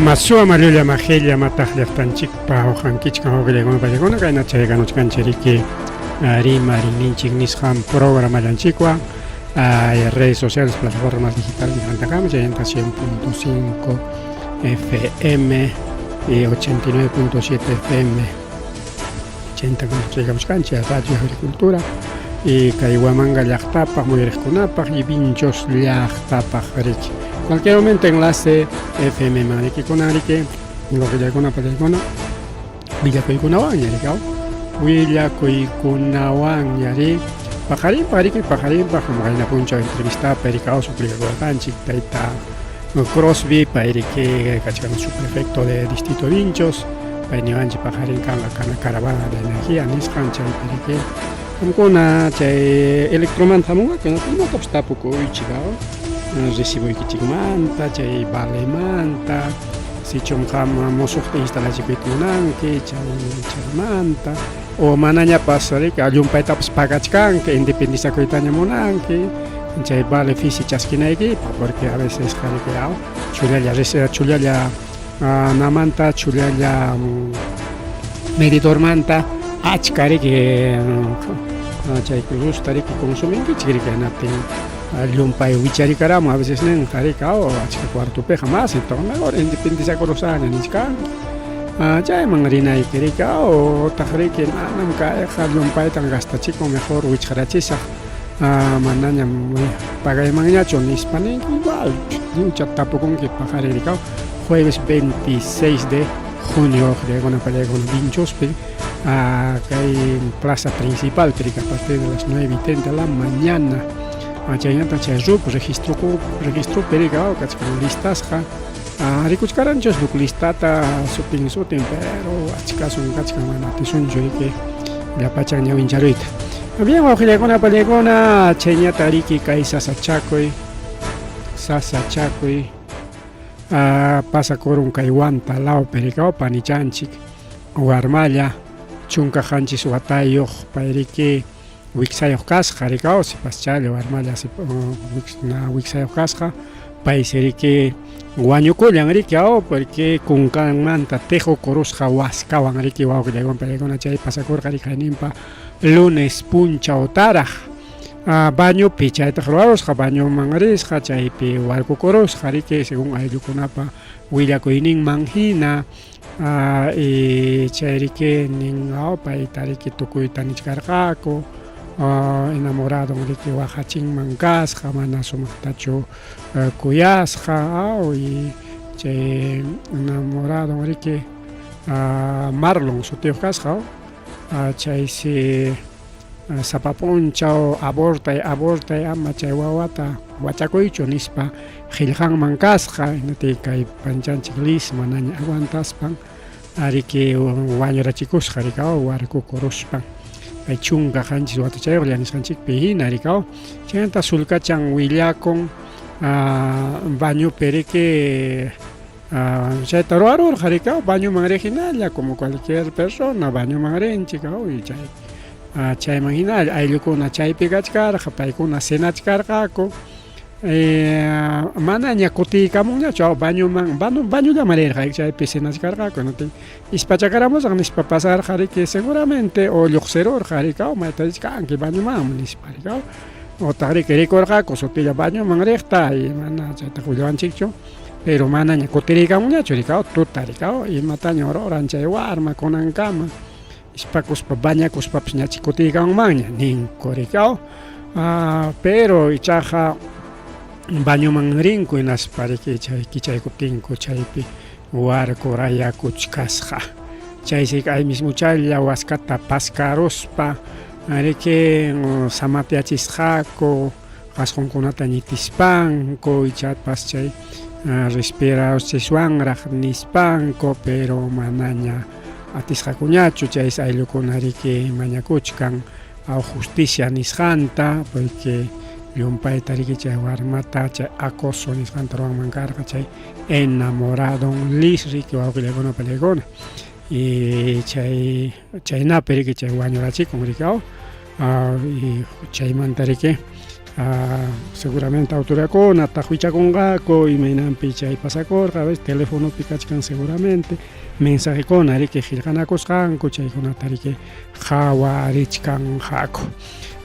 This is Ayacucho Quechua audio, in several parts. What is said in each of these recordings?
Ama suama llulla majilla mataq llaqtanchikpa uqankichkan hawkillaykuna pachakuna kayna chaykanuchkanchiriki rimariyninchik nisqan programallanchikwan redes sociales, plataformas digitales nisqantakama chaymanta 100.5 FM y 89.7 FM chayta chaykamuchkanchik Radio Agricultura y kay Huamanga llaqtapaq muyuriqkunapaq y Vinchos llaqtapaq riki cualquier momento enlace FM man riki kunan riki wakillaykuna pachaykuna willakuykunawanña riki willakuykunawanña ri paqarinpaq riki paqarinpaq qayna punchaw entrevistapa rikaw suplicakurqanchik tayta Crosby pay riki kachkan subprefecto de distrito Vinchos pay niwanchik paqarin kanqa kana caravana de energía nisqan chaypi riki qamkuna chay electromanta hamunqaku imatapas tapukuychik reciboykichikmanta chay valemanta sichum qam musuqta instalachikuyta munanki chay chaymanta o manañapas riki llumpaytapas pagachkanki independizakuytaña munanki chay vale fisi chaskinaykipaq porque a veces riki chullalla chullalla namanta chullalla medidormanta achka riki chay luzta riki consuminkichik riki hinaptin llumpay wicharikaramun a veces ninqa riki achka cuartopiqa mas entonces mejor independizakurusaqña nichkanki chayman rinayki riki utaq riki manam kayqa llumpaytan gastachikun mejor wichqarachisaq manañam pagaymanñachu nispa ninki igual lliwcha tapukunki paqarin rikaw jueves 26 de junio uqllaykuna pallaykuna Vinchospi kay plaza principal riki a partir de las 9:30 de la mañana chaynata chay RUP registro registropi riki kachkan listasqa rikuchkaranchus huk listata sutin sutin pero achkasun kachkan mana atisunchu riki llapachan ñawincharuyta. Bien, wawqillaykuna pallaykuna chayñata riki kay sasachakuy sasachakuy pasakurun kay Huanta lawpi rikaw panichanchik warmalla 17 watayuq pay riki wiksayuq kasqa rikaw sipaschalla warmalla wiksayuq kasqa paysi riki wañukullan riki aw porque kunkanmanta tiqukurusqa waskawan riki wawqillaykuna pallaykuna chay pasakurqa riki hayninpa lunes punchawtaraq bañopi chaytaq ruwarusqa bañoman risqa chaypi warkukurusqa riki según ayllukunapa willakuyninman hina y chay riki nin payta riki tukuyta nichkarqaku enamoradon riki waqachinman kasqa mana sumaqtachu kuyasqa y chay enamoradon riki Marlon sutiyuq kasqa chaysi sapa p'unchaw abortay abortay ama chay wawata wachakuychu nispa qillqanman kasqa hinaptin kay panchanchik Liz manaña aguantaspan riki wañurachikusqa rikaw warkukuruspan pay 17 watachayuqlla nisqanchikpi hina rikaw chaymanta sullkachan willakun bañopi riki chayta ruwarurqa rikaw bañoman riq hinalla como cualquier persona bañoman rinchik y chay chayman hinalla ayllukuna chaypi kachkarqa paykuna cenachkarqaku manaña kutiykamunñachu bañoman bañollaman rirqa chaypi cenachkarqaku hinaptin ispachakaramusaq nispa pasarqa riki seguramente o lluqsirurqa rikaw mayta richkanki bañoman nispa rikaw utaq riki rikurqaku sutilla bañoman riqta y mana chaytaqa willawanchikchu pero manaña kutiriykamunñachu rikaw tuta rikaw imataña ruran chay warma kunankama ispakuspa bañakuspapas ñachi kutiykamunmanña ninku rikaw pero ichaqa bañoman rinku hinaspa riki chay kichaykuptinku chaypi warkurayakuchkasqa chaysi kay mismuchalla waskata paskaruspa riki samatyachisqaku qasqunkunata ñitispanku ichapas chay respirachiswanraq nispanku pero manaña atisqakuñachu chaysi ayllukuna riki mañakuchkan justicia nisqanta porque llumpayta riki chay warmata chay acoso nisqanta ruwanman karqa chay enamoradon Liz riki wawqillaykuna pallaykuna y chay chaynapi riki chay wañurachikun riki y chaymanta riki Seguramente autoridadkuna taqwichakunqaku imaynanpi chay pasakurqa, a veces telefonopi kachkan seguramente mensajekuna riki qillqanakusqanku chaykunata riki qhawarichkanqaku.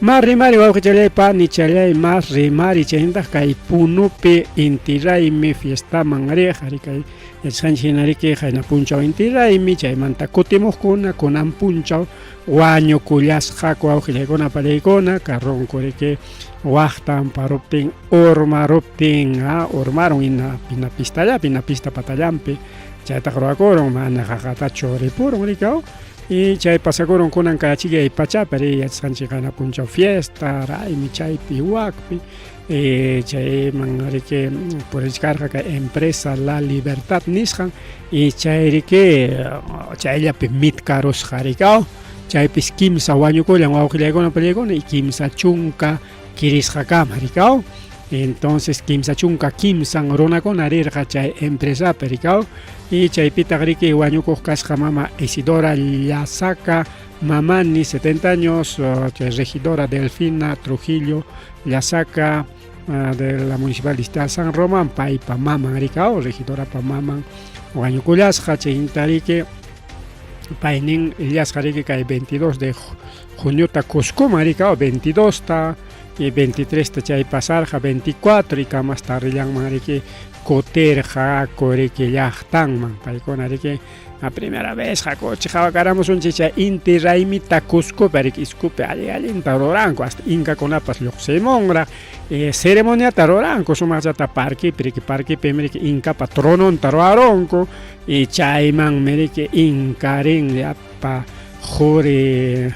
Mas rimari wawqichalay panichalay mas rimari chaynataq kay Punupi Inti Raymi fiestaman riq ari kay yachasqanchik hina riki qayna punchaw Inti Raymi chaymanta kutimuqkuna kunan punchaw wañukullasqaku wawqillaykuna paniykuna carronku riki waqtan paruptin urmaruptin urmarun hina pina pistallapi hina pista patallanpi chaytaq ruwakurun mana qaqatachu ripurun riki y chay pasakurun kunan kay achikllay pachapi ri yachasqanchik qayna punchaw fiesta raymi chaypi wakpi y chayman riki purichkarqa kay empresa La Libertad nisqan y chay riki chayllapi mitkarusqa riki chaypis kimsa wañukullan wawqillaykuna pallaykuna y 30 kirisqakama riki entonces 33 runakuna rirqa chay empresapi riki y chaypitaq riki wañukuq kasqa mama Isidora Llasaca Mamani 70 años chay regidora Delfina Trujillo Llasaca de la Municipal Distrital San Román paypa maman riki regidorapa maman wañukullasqa chayta riki paynin illasqa riki kay 22 de juniota Cuscoman riki 22 ta y 23 ta chay pasarqa 24 y kamas tarrillanman riki kutirqaku riki llaqtanman paykuna riki a primera vez hakuchik qhawakaramusunchik chay Inti Raymita Cuscopi riki iskupi allin allinta ruranku hasta inkakunapas lluqsimunraq ceremoniata ruranku sumaqllata parquepi riki parquepimi riki inkapa trononta ruwarunku y chaymanmi riki inkarin llapa quri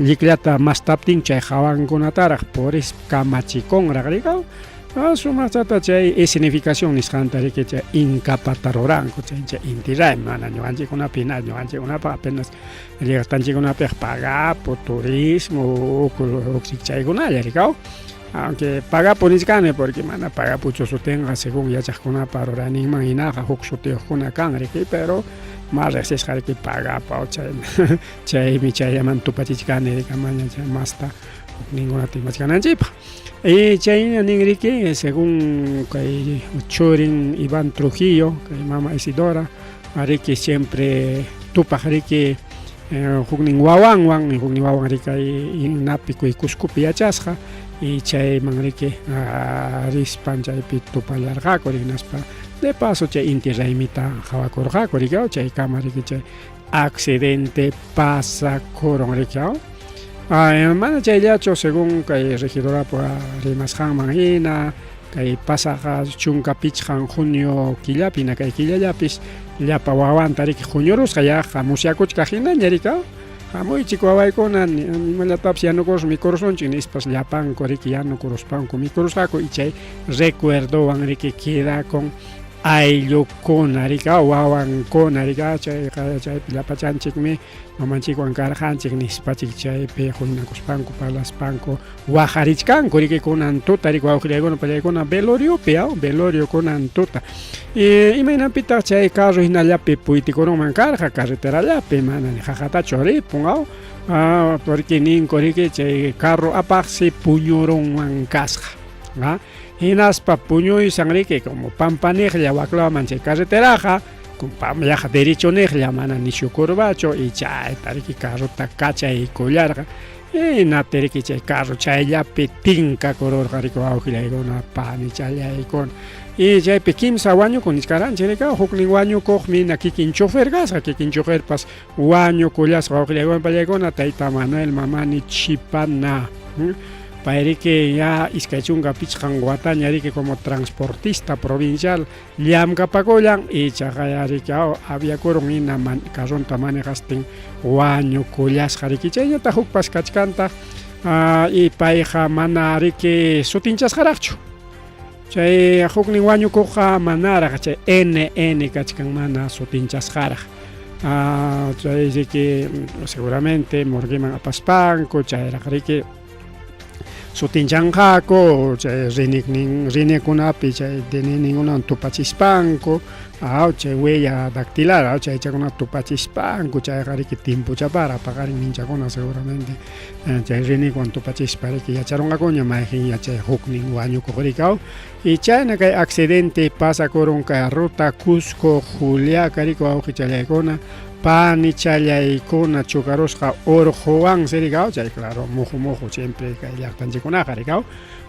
llikllata mastaptin chay hawankunataraq purispa kamachikunraq riki sumaqllata chay escenificación nisqanta riki chay inkapata ruranku chay chay Inti Raymi mana ñuqanchikkunapi hina ñuqanchikkunapaq apenas llaqtanchikkunapiqa pagapu turismo huk chaykunalla riki aunque pagapu nichkani porque mana pagapuchu sutinqa según yachaqkunapa rurayninman hinaqa huk sutiyuqkuna kan riki pero mas riqsisqa riki pagapu chay chaymi chayllaman tupachichkani riki amaña chay masta hukninkunata imachkananchikpaq y chayña nin riki según kay churin Iván Trujillo kay mama Isidora riki siempre tupaq riki huknin wawanwan huknin wawan riki kay inapi Cuscopi yachasqa y chayman riki rispan chaypi tupallarqaku hinaspa de paso chay Inti Raymita qhawakurqaku riki chaykama riki chay accidente pasakurun riki mana chayllachu según kay regidorapa rimasqanman hina kay pasaqa 15 junio killapi hina kay killallapis llapa wawanta riki huñurusqa yaqa musyakuchkaq hinaña riki hamuychik wawaykuna imallatapis yanukurus mikurusunchik nispas llapanku riki yanukuruspanku mikurusqaku y chay recuerdowan riki quedakun ayllukuna riki wawankuna riki chayqa chaypi llapachanchikmi mamanchikwan karqanchik nispachik chaypi huñunakuspanku parlaspanku waqarichkanku riki kunan tuta riki wawqillaykuna pallaykuna veloriopi velorio kunan tuta y imaynanpitaq chay carro hinallapi puytikurunman karqa carreterallapi mana ni qaqatachu ripun porque ninku riki chay carro apaqsi puñurunman kasqa hinaspa puñuysan riki como pampaniqlla waklaman chay carreteraqa yaqa derecho niqlla mana nishu curvachu y chayta riki carrota kachaykullarqa hinaptin riki chay carro chayllapi tinkakururqa riki wawqillaykuna panichallaykuna y chaypi kimsa wañukun nichkaranchik riki huknin wañukuqmi hina kikin chofer kasqa kikin choferpas wañukullasqa wawqillaykuna pallaykuna tayta Manuel Mamani Chipana pay riki ya 25 wataña riki como transportista provincial llamkapakullan ichaqa riki aviakurun hina carronta manejastin wañukullasqa riki chaynataq hukpas kachkantaq y payqa mana riki sutinchasqaraqchu chay huknin wañukuqqa manaraq chay NN kachkan mana sutinchasqaraq chay riki seguramente morgueman apaspanku chayraq riki Sutinchanqaku chay riniknin rinikunapi chay DNNkunawan tupachispanku aw chay huella dactilar aw chaychakunata tupachispanku chayqa riki timpuchapara paqarin minchakuna seguramente chay rinikuwan tupachispa riki yacharunqakuña mayqin yachay huknin wañukuq riki aw y chayna kay accidente pasakurun kay ruta Cusco Juliaca riki wawqichallaykuna Panichallaykuna chukarusqa urquwansi rikaw chay claro muhu muhu siempre kay llaqtanchikkunaqa rikaw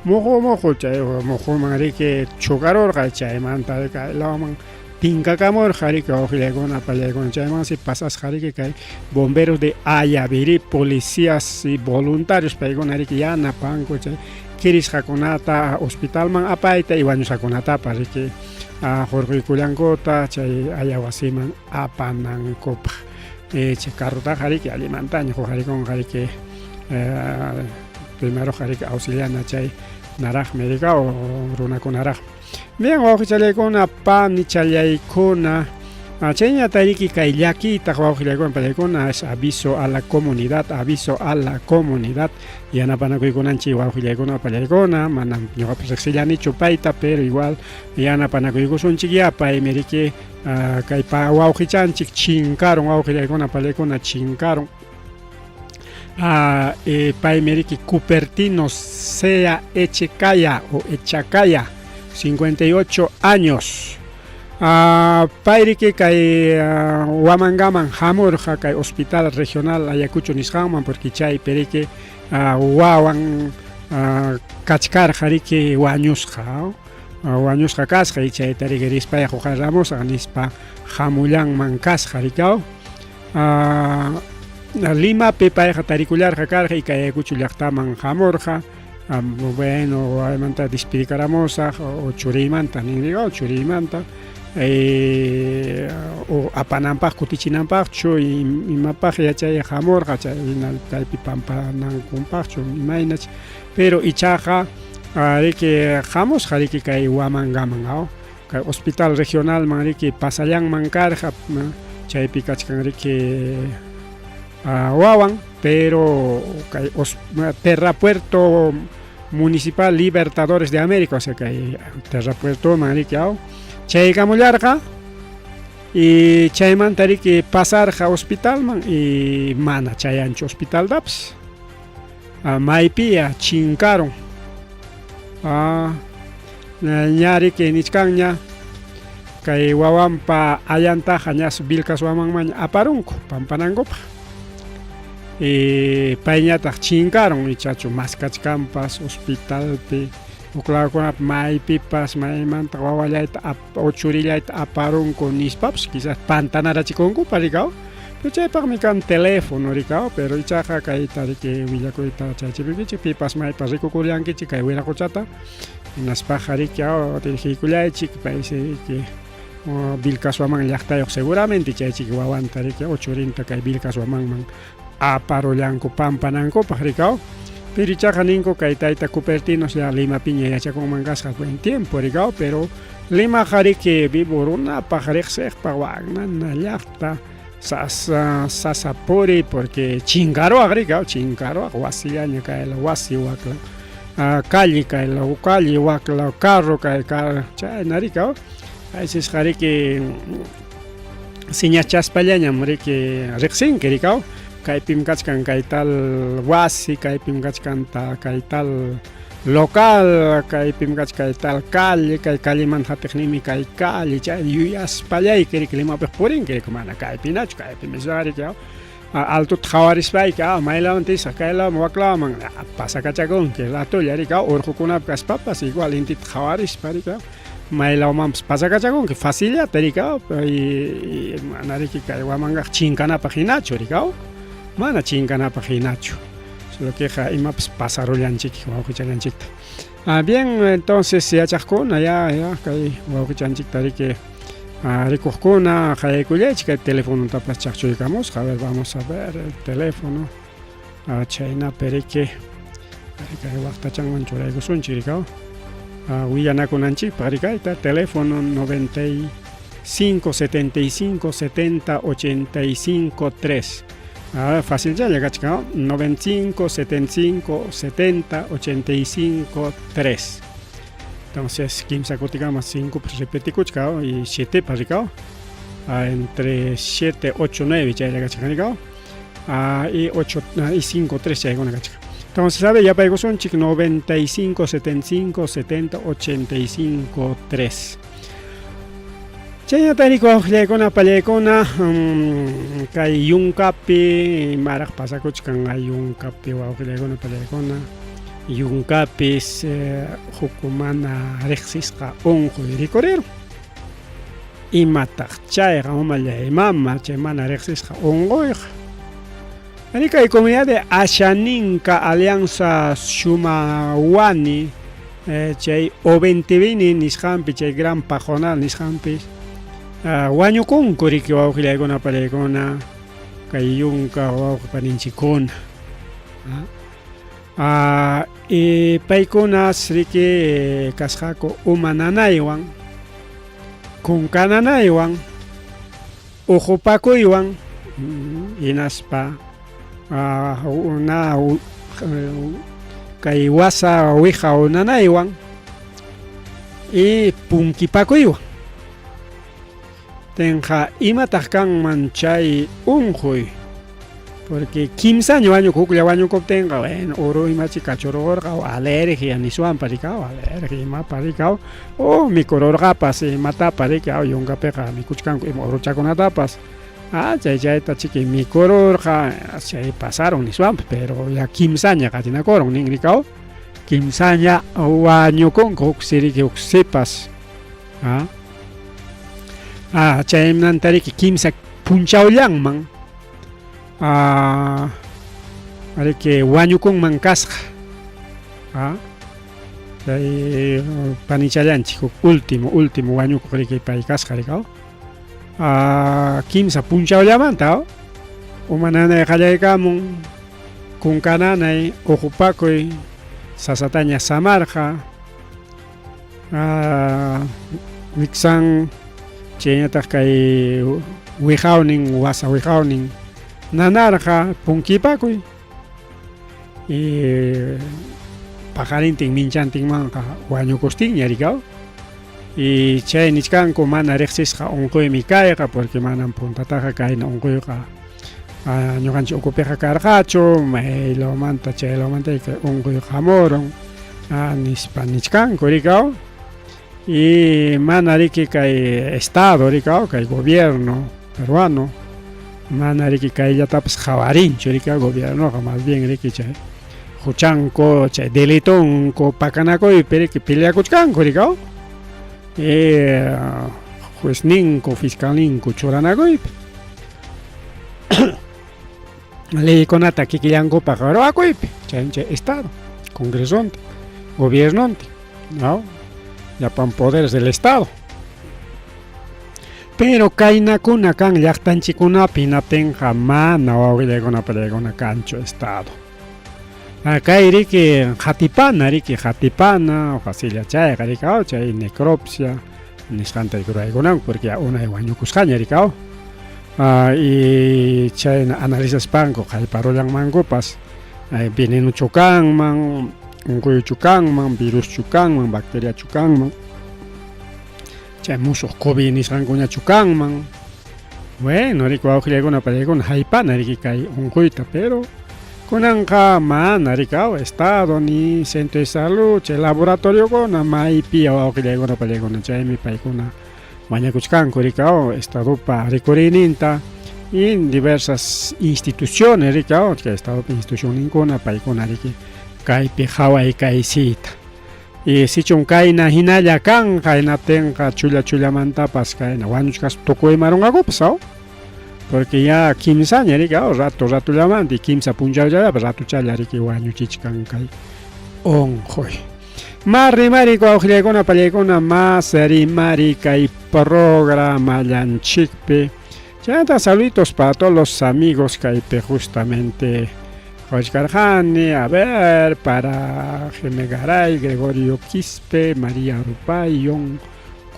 muhu muhu chay muhuman riki chukarurqa chaymanta kay lawman tinkakamurqa riki wawqillaykuna pallaykuna chaymansi pasasqa riki kay bomberos de Ayaviri policías y voluntarios paykuna riki yanapanku chay kirisqakunata hospitalman apayta y wañusqakunatapas riki hurquykullankuta chay ayawasiman apanankupaq. Chay carrotaqa riki allimantaña huqarikunqa riki primeroqa riki auxiliana chay naraqmi rika o runakunaraqmi. Bien wawqichallaykuna panichallaykuna chayñata riki kay llakiytaq wawqillaykuna panillaykuna es aviso a la comunidad, aviso a la comunidad yanapanakuykunanchik wawqillaykuna pallaykuna manam ñuqapas riqsillanichu payta pero igual yanapanakuykusunchikyá paymi riki kay pa wawqichanchik chinkarun wawqillaykuna pallaykuna chinkarun paymi riki Cupertino Sea Echecaya o Echacaya 58 años pay riki kay Huamangaman hamurqa kay Hospital Regional Ayacucho nisqanman porque chaypi riki wawan kachkarqa riki wañusqa wañusqa kasqa y chayta riki rispay huqaramusaq nispa hamullanman kasqa rikaw Limapi payqa tarikullarqa karqa y kay Ayacucho llaqtaman hamurqa bueno wawaymanta despidikaramusaq o churiymanta nin rikaw churiymanta o apananpaq kutichinanpaqchu imapaq yachay hamurqa chay kaypi pamparanankunpaqchu imaynach pero ichaqa riki hamusqa riki kay Huamangaman aw kay hospital regionalman riki pasallanman karqa chaypi kachkan riki wawan pero kay Terrapuerto Municipal Libertadores de América o sea kay Terrapuertoman riki aw chaykamullarqa y chaymanta riki pasarqa hospitalman y mana chayanchu hospitaltapas maypiya chinkarun ña riki nichkanña kay wawanpa ayantaqa ñas Vilcas wamanmanña aparunku pampanankupaq y payñataq chinkarun ichachu maskachkanpas hospitalpi huk lawkunapi maypipas maymanta wawallayta o churillayta aparunku nispapas quizás pantanarachikunkupas rikaw pero chaypaqmi kan teléfono rikaw pero ichaqa kayta riki willakuyta chaychipiykichik pipas maypas rikukullankichik kay wiraqochata hinaspaqa riki dirigiykullaychik paysi riki Vilcashuaman llaqtayuq seguramente chaychik wawanta riki o churinta kay Vilcashuamanman aparullanku pampanankupaq rikaw pero ichaqa ninku kay tayta Cupertinos ya Limapiña yachakunman kasqa buen tiempo rikaw pero Limaqa riki vivo runapaq riqsiqpaq waknana llaqta sasa sasa puriy porque chinkaruwaq rikaw chinkaruwaq wasillaña kay wasi wakla calle kay calle wakla carro kay chayna rikaw aysisqa riki siñachaspallañam riki riqsinki rikaw kaypim kachkan kay tal wasi kaypim kachkan kay tal local kaypim kachkan kay tal calle kay callemanta hatiqninmi kay calle chay yuyaspallayki riki Limapiq purinki riki mana kaypinachu kaypimi riki altota qhawarispayki maylawman tisaq kaylawman waklawman pasakachakunki ratolla riki urqukunapi kaspapas igual intita qhawarispa riki maylawmanpas pasakachakunki facillata riki mana riki kay Huamangaqa chinkanapaq hinachu riki mana chinkanapaq hinachu solo queqa imapas pasarullanchik wawqichallanchikta bien entonces yachaqkuna ya ya kay wawqichanchikta riki rikuqkuna qayaykullaychik kay telefonotapas chaqchuykamusqa a ver vamos a ver el teléfono chaynapi riki kay waqtachanman churaykusunchik rikaw willanakunanchikpaq rikayta teléfono 95 75 70 85 3. A facilchalla kachkan 95 75 70 85 3. Entonces kimsa kutikama 5 repetikuchka y 7 pa rikao. Entre 7, 8, 9 chaylla kachkan rikao. Y 8 y 5, 3 chaykuna kachkan. Entonces, sabe, ya paykusunchik 95 75 70 85 3. Chaynata riki wawqillaykuna pallaykuna kay yunkapi imaraq pasakuchkan yunkapi wawqillaykuna pallaykuna yunkapis huk mana riqsisqa unquy rikurirun. Imataq chayqa mamallay mama chay mana riqsisqa unquyqa. Ari kay comunidad de Ashaninka Alianza Shumawani chay Oventivini nisqanpi chay Gran Pajonal nisqanpi wañukunku riki wawqillaykuna pallaykuna kay yunka wawqi paninchikkuna. Y paykunas riki kasqaku uma nanaywan, kunka nanaywan, uqupakuywan hinaspa na kay wasa wiqaw nanaywan y punkipakuywan. Tinqa imataq kanman chay unquy? Porque kimsaña wañuku huklla wañukuptinqa bueno uru imachi kachururqa o alergia niswanpa rikaw alergia imapa rikaw o mikururqapas imatapa rikaw yunkapiqa mikuchkanku ima uruchakunatapas chay chayta chiki mikururqa chay pasaron niswanpa pero ya kimsaña qatinakurun nin rikaw kimsaña wañukunku huk siriki huk sipas chaymanta riki kimsa punchawllanman riki wañukunman kasqa chay panichallanchik huk último último wañukuq riki pay kasqa rikaw kimsa punchawllamanta uma nanay qallaykamun kunka nanay uqupakuy sasataña samarqa wiksan chayñataq kay wiqawnin wasa wiqawnin nanarqa punkipakuy y paqarintin minchantinmanqa wañukustinña rikaw y chay nichkanku mana riqsisqa unquymi kayqa porque manam puntataqa kayna unquyqa ñuqanchik ukupiqa karqachu maylawmanta chaylawmanta kay unquy hamurun nispa nichkanku rikaw y mana riki kay estado rikaw kay gobierno peruano mana riki kayllatapas qhawarinchu rikaw gobiernoqa más bien riki chay huchanku chay delitonku pakanakuypi riki peleakuchkanku rikaw y juezninku fiscalninku churanakuypi leykunata kikillankupaq ruwakuypi chay chay estado congresonte gobiernonte no llapan poderes del estado pero kaynakuna kan llaqtanchikkunapi hinaptinqa mana wawqillaykuna pallaykuna kanchu estado kay riki qatipana riki qatipana facilla chayqa rikaw chay necropsia nisqanta ruraykunanku porque unay wañukusqaña rikaw y chayna analizaspanku qallparullanmankupas venenochu kanman unquychu kanman viruschu kanman bacteriachu kanman chay musuq COVID nisqankuñachu kanman bueno riki wawqillaykuna pallaykuna haypana riki kay unquyta pero kunanqa mana rikaw estado ni centro de salud chay laboratoriokuna maypi wawqillaykuna pallaykuna chaymi paykuna mañakuchkanku rikaw estadopa rikuriyninta y diversas instituciones rikaw chay estadopa institucionninkuna paykuna riki kaypi qhaway kaysiyta y sichum kayna hinalla kanqa hinaptinqa chulla chullamantapas kayna wañuchkaspa tukuymarunqakupas aw porque ya kimsaña riki aw rato ratullamanta y kimsa punchawllallapas ratuchalla riki wañuchichkan kay unquy. Ma rimari wawqillaykuna pallaykuna mas rimari kay programallanchikpi chaynata saluditos para todos los amigos kaypi justamente qhawachkarqani a ver para Jaime Garay, Gregorio Quispe, María Rupayon,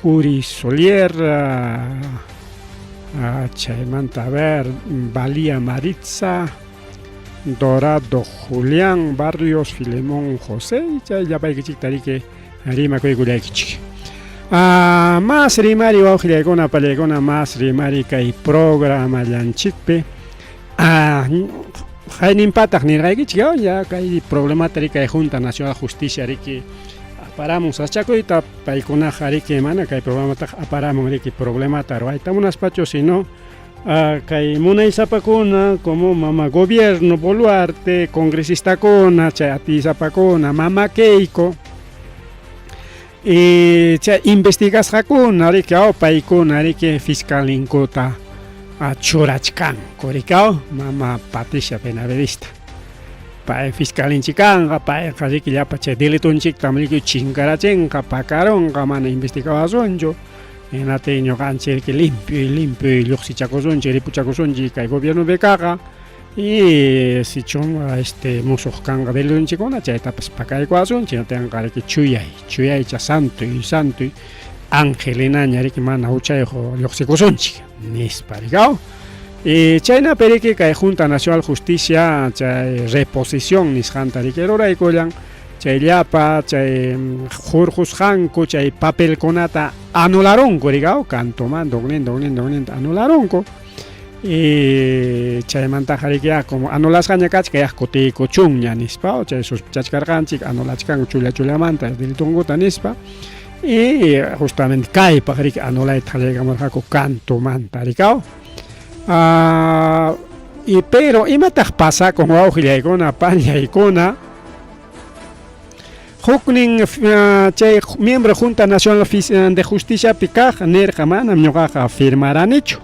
Curi Solier, Chaymanta a ver, Valía Maritza, Dorado Julián, Barrios Filemón José, chay llapaykichikta riki rimakuykullaykichik. Mas rimari wawqillaykuna pallaykuna mas rimari kay programallanchikpi. Hayninpataq nirqaykichik ya kay problemata riki kay Junta Nacional Justicia riki aparamun sasachakuyta paykunaqa riki mana kay programataqa aparamun riki problemata ruwayta munaspachu sino kay munaysapakuna como mama gobierno Boluarte congresistakuna chay atiysapakuna mama Keiko y chay investigasqakuna riki aw paykuna riki fiscalninkuta churachkanku riki aw mama Patricia Benavidesta pay fiscalninchik kanqa payqa riki llapa chay delitonchiktam riki chinkarachinqa pakarunqa mana investigawasunchu hinaptin ñuqanchik riki limpio y limpio lluqsichakusunchik ripuchakusunchik kay gobiernopi kaqa y sichum este musuq kanqa delitonchikkuna chaytapas pakaykuwasunchik hinaptinqa riki chuyay chuyaycha santoy santoy angelinaña riki mana huchayuq lluqsikusunchik nispa riki aw y chaynapi riki kay Junta Nacional Justicia chay reposición nisqanta riki ruraykullan chay llapa chay hurqusqanku chay papelkunata anularunku riki aw kantumanta hukninta hukninta hukninta anularunku y chaymantaqa riki ya como anulasqaña kachka ya kutiykuchunña nispa chay sospechachkarqanchik anulachkanku chulla chullamanta delitonkuta nispa y justamente kaypaq riki anulayta qallaykamurqaku kantumanta riki aw y pero imataq pasakun wawqillaykuna pañaykuna huknin chay miembro Junta Nacional de Justiciapi kaq nirqa manam ñuqaqa firmaranichu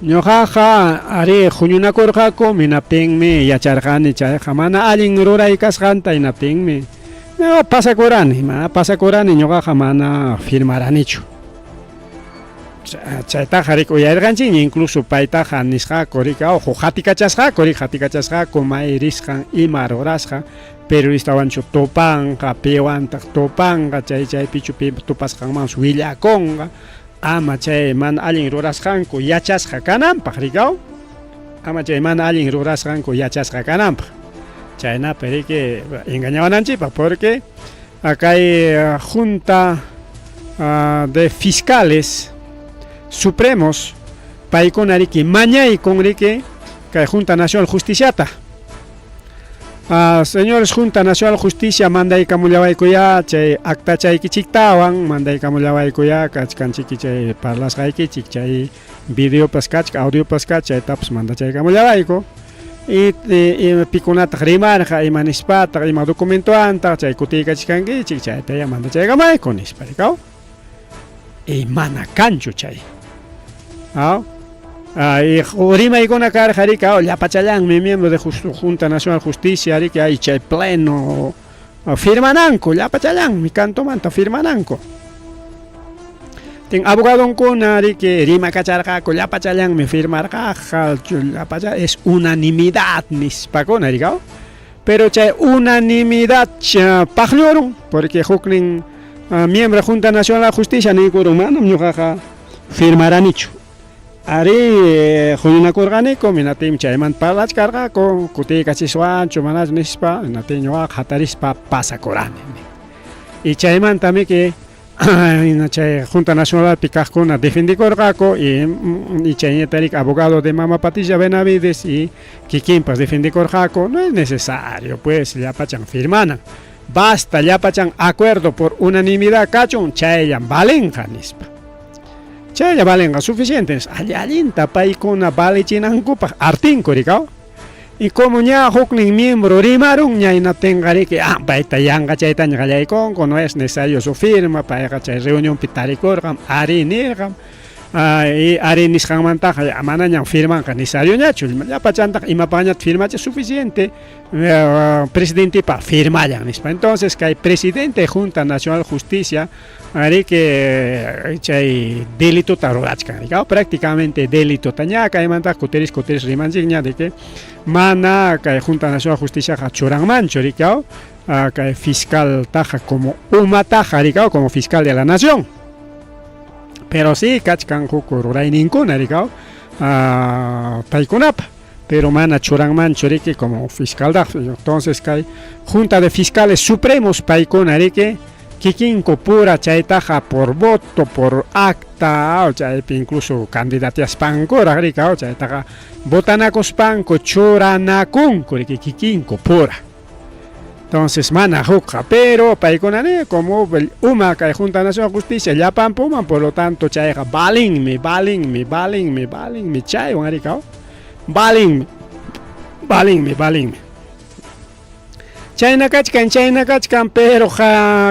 ñuqaqa ari huñunakurqaku hinaptinmi yacharqani chayqa mana allin ruray kasqanta hinaptinmi no pasakurani mana pasakurani ñuqaqa mana firmaranichu chaytaqa riki uyarirqanchikña incluso paytaqa nisqaku riki aw huk qatikachasqaku riki qatikachasqaku may risqan ima rurasqan periodistawanchu tupanqa piwantaq tupanqa chay chaypichu pi tupasqanmanpas willakunqa ama chay mana allin rurasqanku yachasqa kananpaq riki aw ama chay mana allin rurasqanku yachasqa kananpaq chaynapi riki engañawananchikpaq porque kay junta de fiscales supremos paykuna riki mañaykun riki kay Junta Nacional Justiciata. Señores Junta Nacional Justicia mandaykamullawaykuyá chay actachaykichiktawan mandaykamullawaykuyá kachkanchiki chay parlasqaykichik chay videopas kachka audiopas kachka chaytapas mandachaykamullawayku y, y, pikunataq rimarqa ima nispataq ima documentoantaq chay kutiykachkankichik chaytaya mandachaykamayku nispa rikaw y mana kanchu chay aw y rimaykuna karqa riki aw llapachallanmi miembro de Junta Nacional Justicia riki ay chay pleno firmananku llapachallanmi cantomanta firmananku tin abogadonkuna riki rimakacharqaku llapachallanmi firmarqaqa llapacha es unanimidad nispakuna riki aw pero chay unanimidad paqllurun porque huknin miembro Junta Nacional de Justicia niykurun manam ñuqaqa firmaranichu ari huñunakurqaniku hinaptinmi chaymanta parlachkarqaku kutiykachiswanchu manachu nispa hinaptin ñuqaqa hatarispa pasakurani y chaymantamiki chay Junta Nacionalpi kaqkuna defendikurqaku y chayñatarik abogado de mama Patricia Benavides y kikinpas defendikurqaku no es necesario pues llapachan firmanan basta llapachan acuerdo por unanimidad kachun chayllam valenqa nispa chaylla valenqa suficiente alli allinta paykuna valichinankupaq artinku rikaw y como ña huknin miembro rimarun ña hinaptinqa riki payta yanqa chaytaña qallaykunku no es necesario su firma payqa chay reunionpi tarikurqam ari nirqam y ari nisqanmantaqa manañam firmanqa necesarioñachu llapachantaq imapaqñataq firmachi suficiente presidentepa firmallan nispa entonces kay presidente Junta Nacional Justicia riki chay delitota rurachkan riki prácticamente delitota ña kaymantaqa kutiris kutiris rimanchikña de que mana kay Junta Nacional Justiciaqa churanmanchu riki kay fiscal taqa como umataqa riki como fiscal de la nación. Pero sí kachkan huk rurayninkuna rikaw paykunapa, pero mana churanmanchu riki como fiscaldaq. Entonces kay Junta de Fiscales Supremos paykuna riki kikinku pura chaytaqa por voto, por acta, chaypi incluso candidatiaspankuraq rikaw chaytaqa votanakuspanku churanakunku riki kikinku pura. Entonces mana hukqa, pero paykuna ni como uma kay Junta Nacional de Justicia llapanpa uman, por lo tanto chayqa valinmi, valinmi, valinmi, valinmi chaywan rikaw, valinmi, valinmi, valinmi. Chayna kachkan, chayna kachkan, pero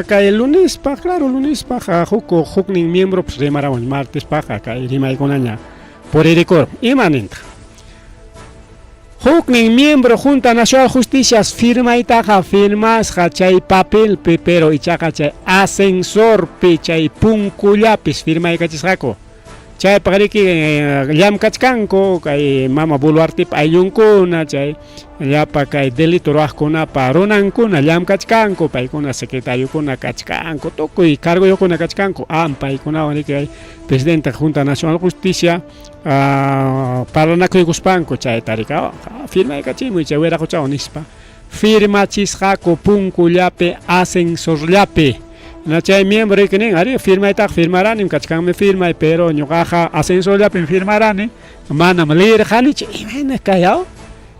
kay lunespaq, claro, lunespaq huk huknin miembro pues rimarawan martespaqqa kay rimaykunaña puririkurun. Ima nintaq? Huknin miembro Junta Nacional Justicias firmaytaqa firmasqa chay papelpi, pero ichaqa chay ascensorpi, chay punkullapis firmaykachisqaku. Chaypaq riki llamkachkanku kay mama Boluartepa ayllunkuna, chay llapa kay delito ruwaqkunapa runankuna llamkachkanku, paykuna secretariokuna kachkanku, tukuy cargoyuqkuna kachkanku, am paykunawan riki kay presidente Junta Nacional Justicia parlanakuykuspanku chayta riki firmaykachimuy chay wiraquchawan nispa firmachisqaku punkullapi ascensorllapi. Na chay miembro riki nin, arí, firmaytaqa firmaranim, kachkanmi firmay, pero ñuqaqa ascensorllapim firmarani, manam leerqanichu. Imayna kay aw?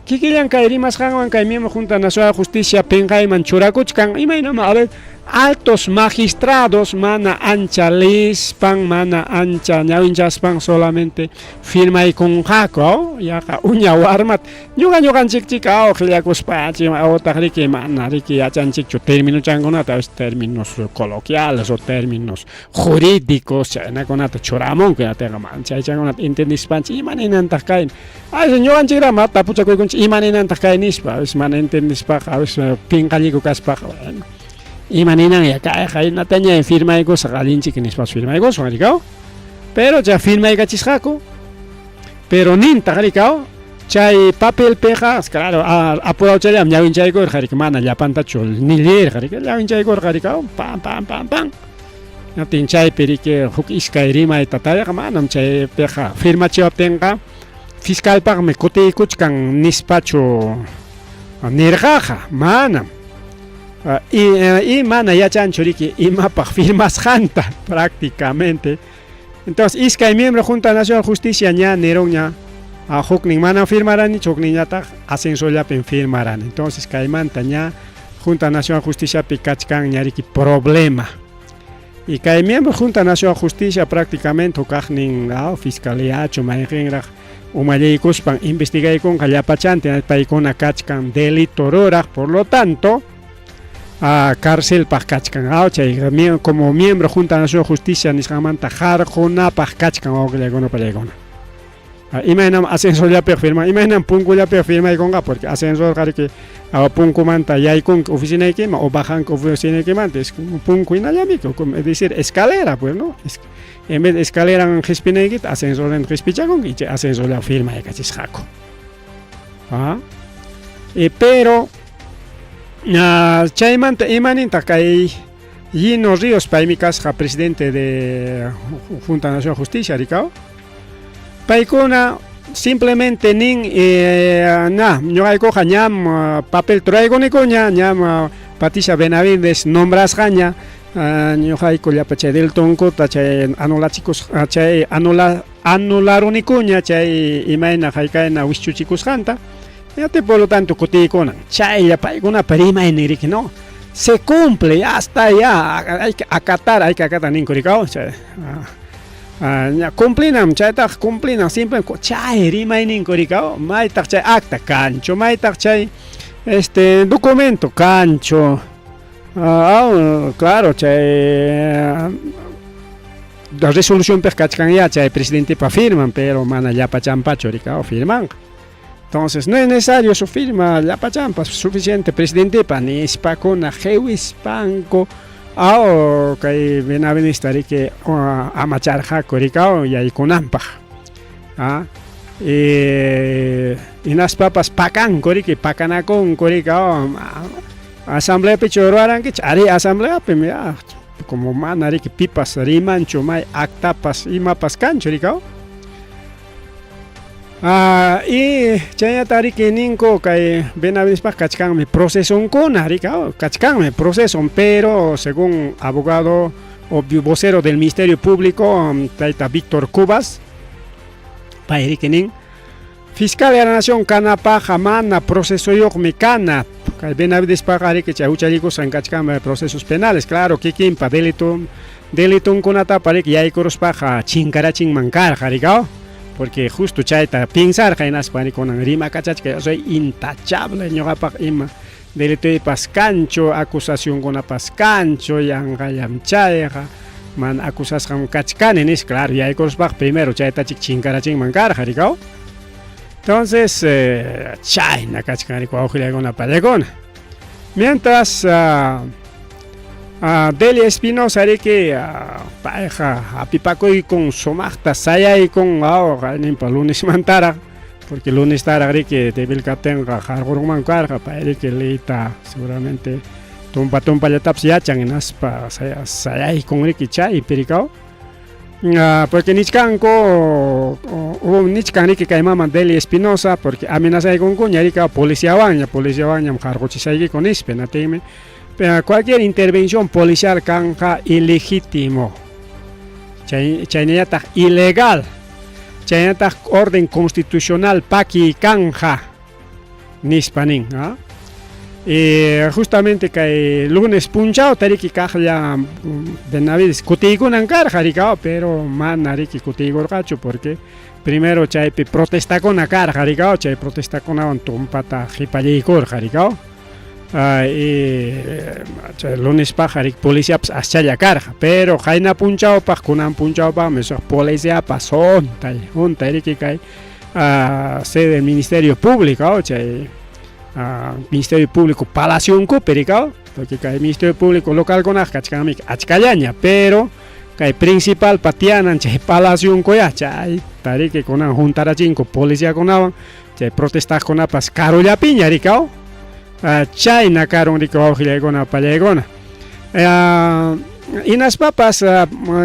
Kikillan kay rimasqanwan kay miembro Junta Nacional de Justicia pinqayman churakuchkan, imaynam a ver, altos magistrados mana ancha leespan, mana ancha ñawinchaspan solamente firmaykunqaku, aw? Yaqa uña warmat. Ñuqa ñuqanchikchik aw qhillakuspa awtaq riki mana riki yachanchikchu terminochankunata, a veces términos coloquiales o términos jurídicos chaynakunata churamunku, yateqa mana chaychakunata entendispanchik ima ninantaq kay, a veces ñuqanchikraq ma tapuchakuykunchik ima ninantaq kay nispa, a veces mana entendispaqa, a veces pinqalliku kaspaqa, bueno, ima ninanya kayqa, hinataña firmaykusaq allinchik nispas firmaykusun rikaw, pero chay firmaykachisqaku. Pero nintaq rikaw, chay papelpiqa, claro, apurawchallam ñawinchaykurqa riki, mana llapantachu ni leerqa riki, ñawinchaykurqa rikaw, pam pam pam pam. Hinaptin chaypi riki huk iskay rimayta tarirqa, manam chaypiqa firmachiwaptinqa fiscalpaqmi kutiykuchkan nispachu nirqaqa, manam. Y mana yachanchu riki imapaq firmasqanta prácticamente. Entonces, iskay miembro Junta Nacional Justicia ña nirunña huknin manam firmaranichu, hukninñataq ascensollapim firmarani. Entonces, kaymanta ña Junta Nacional Justiciapi kachkan ña riki problema. Y kay miembro Junta Nacional Justicia prácticamente hukaqnin fiscaliachu mayqinraq umalliykuspan investigaykunqa llapachantin paykuna kachkan delito ruraq, por lo tanto, carcelpaq kachkan, chay como miembro Junta Nacional Justicia nisqanmanta harqunapaq kachkan wawqillaykuna pallaykuna. Imaynam ascensorllapi firma, imaynam punkullapi firmaykunqa, porque ascensorqa riki punkumanta yaykunki oficinaykiman o bajanki oficinaykimanta, es como punku hinallami, es decir, escalera, pues, ¿no? En vez de escaleran qispinaykita, ascensorman qispichakunki, chay ascensorlla firmaykachisqaku. Pero chaymanta imanintaq kay Gino Ríos, paymi kasqa presidente de Junta Nacional Justicia rikaw, paykuna simplemente nin na ñuqaykuqa ñam papel traigunikuña, ñam Patricia Benavides nombrasqaña, ñuqayku llapa chay deltonkuta chay anulachikus chay anularunikuña chay imayna haykayna wischuchikusqanta, por lo tanto kutiykunan chaylla paykunapa rimaynin riki, no se cumple, ya está, ya hay que acatar ninku rikaw, chay ña cumplinam chaytaqa cumplinan simple chay rimayninku rikaw, maytaq chay acta kanchu, maytaq chay este documento kanchu. Claro, chay resolución piq kachkan ya chay presidentepa firman, pero mana llapachanpachu rikaw firmanqa. Entonces no es necesario su firma llapachanpa, suficiente presidentepa nispakuna qiwispanku kay Benavidesta riki amacharqaku rikaw yaykunanpaq. Hinaspapas pakanku riki, pakanakunku rikaw, asambleapichu ruwarankichik, arí asambleapim ya. Como mana riki pipas rimanchu may actapas imapas kanchu rikaw. Y chaynata riki ninku kay Benavidespaq kachkanmi procesonkuna rikaw, kachkanmi proceson, pero según abogado o vocero del Ministerio Público, tayta Víctor Cubas, pay riki nin, Fiscal de la Nación kanapaqqa mana procesoyuqmi kana. Kay Benavidespaqqa riki chay huchallikusqan kachkanmi procesos penales, claro, kikinpa delito delitonkunatapas riki yaykuruspaqa chinkarachinman karqa rikaw, porque justo chayta piensarqa hinaspa kunan rimakachachka, yo soy intachable, ñuqapaq ima delitoypas kanchu, acusacionkunapas kanchu, yanqallam chayqa, mana acusasqam kachkani nispa, claro, yaykuruspaqa primero chaytachik chinkarachinman karqa rikaw. Entonces, chayna kachkan riki wawqillaykuna pallaykuna. Mientras Delia Espinosa riki payqa hapipakuykun sumaqta sayaykun qayninpa lunesmantaraq, porque lunestaraq riki debil kaptinqa qarqurunman karqa, pay riki leyta seguramente tumpa tumpallatapas yachan hinaspa sayaykun riki chaypi rikaw. Porque nichkanku nichkan riki kay mama Delia Espinosa, porque amenazaykunkuña rika policiawanña, policiawanñam qarquchisaykiku nispa, natinmi cualquier intervención policial kanqa ilegítimo, chaynallataq ilegal, chaynallataq orden constitucional paki kanja nispa nin. Y justamente kay lunes punchaw tariki kaqlla Benavides kutiykunan karqa rikaw, pero mana riki kutiykurqachu porque primero chaypi protestakuna karqa rikaw, chay protestakunawan tumpata qhipallaykurqa rikaw. Y chay lunespaqqa riki policiapas aschalla karqa, pero qayna punchawpaq kunan punchawpaqmi policiapas huntay huntay riki kay sede del Ministerio Público, chay Ministerio Público palacionkupi rikaw, porque kay Ministerio Público localkunaqa kachkanmi achkallaña, pero kay principal tiyanan chay palacionkuya chayta riki kunan juntarachinku policiakunawan chay protestaqkunapas karullapiña rikaw. Chayna karun riki wawqillaykuna pallaykuna. Hinaspapas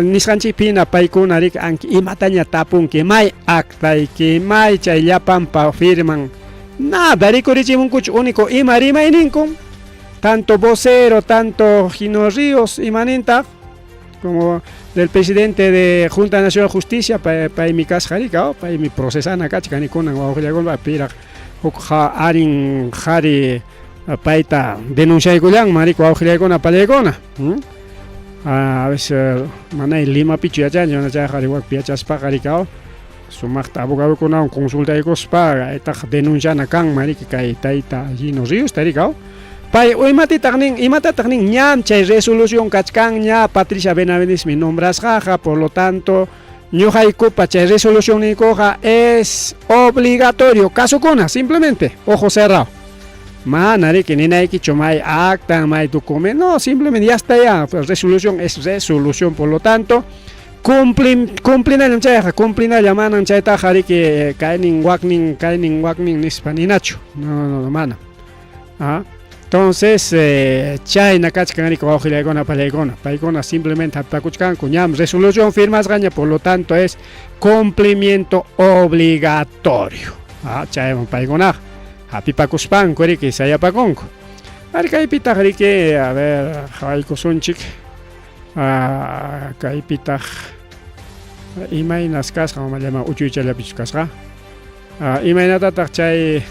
nisqanchikpi hina paykuna riki anki imataña tapunki may actayki may chay llapanpa firman nada rikurichimunkuchu, único ima rimayninkum tanto vocero tanto Gino Ríos imanintaq como del presidente de Junta Nacional de Justicia paymi kasqa rikaw, paymi procesana kachkan kunan wawqillaykuna piraq huk arin qhari payta denunciaykullanman riki wawqillaykuna pallaykuna. A veces manay Limapichu yachanchu, chayqa wakpi yachaspaqa rikaw sumaqta abogadokunawan consultaykuspa aytaqa denunciana kanman riki kay tayta Gino Ríos rikaw. Pay imatataq nin, imatataq nin, ñam chay resolución kachkanña Patricia Benavidesmi nombrasqaqa, por lo tanto ñuqaykupa chay resolución niykuqa es obligatorio kasukuna, simplemente ojo cerrado. Mana riki ninaykichu may acta, may documento, no, simplemente ya está ya, pues resolución es resolución, por lo tanto cumplinallam chayqa, cumplinalla manan chaytaqa riki kaynin waknin kaynin waknin nispa ninachu, no, no, no, mana. Entonces, chayna kachkan riki wawqillaykuna pallaykuna, paykuna simplemente hapipakuchkanku ñam resolución firmasqaña, por lo tanto es cumplimiento obligatorio. Chayman paykunaqa hapipakuspanku riki sayapakunku. Ari kaypitaq riki, a ver, qhawaykusunchik, kaypitaq imaynas kasqa, mamallaman uchuychallapichu kasqa. Imaynatataq chay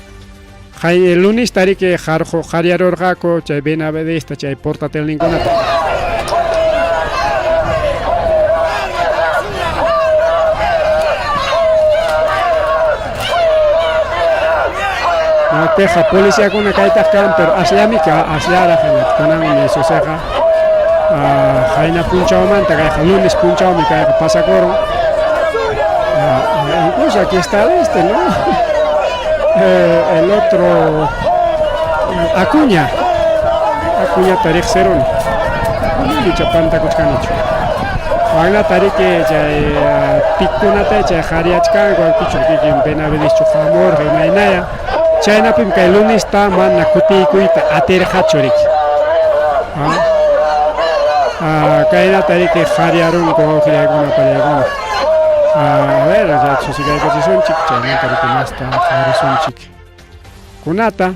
lunesta riki qaryarurqaku chay Benavidesta chay portatelninkunata. Piqa policiakuna kaytaq kan, pero asllami asllaraq kunanmi suceqa qayna punchawmanta kayqa lunes punchawmi kayqa pasakurun. Incluso aquí está este, ¿no? El otro Acuña, Acuña riqsiruni. Acuña pantakuchkanichu. Waynata riki chay pikunata chay qhariyachkanku pichu kikin Benavideschu hamurqa imaynaya. Chaynapim kay lunesta mana kutiykuyta atirqachu riki. Kaynata riki qhariyarunku wawqillaykuna pallaykuna. A ver, susikaykachisunchik, chaymanta riki masta qhawarisunchik. Kunata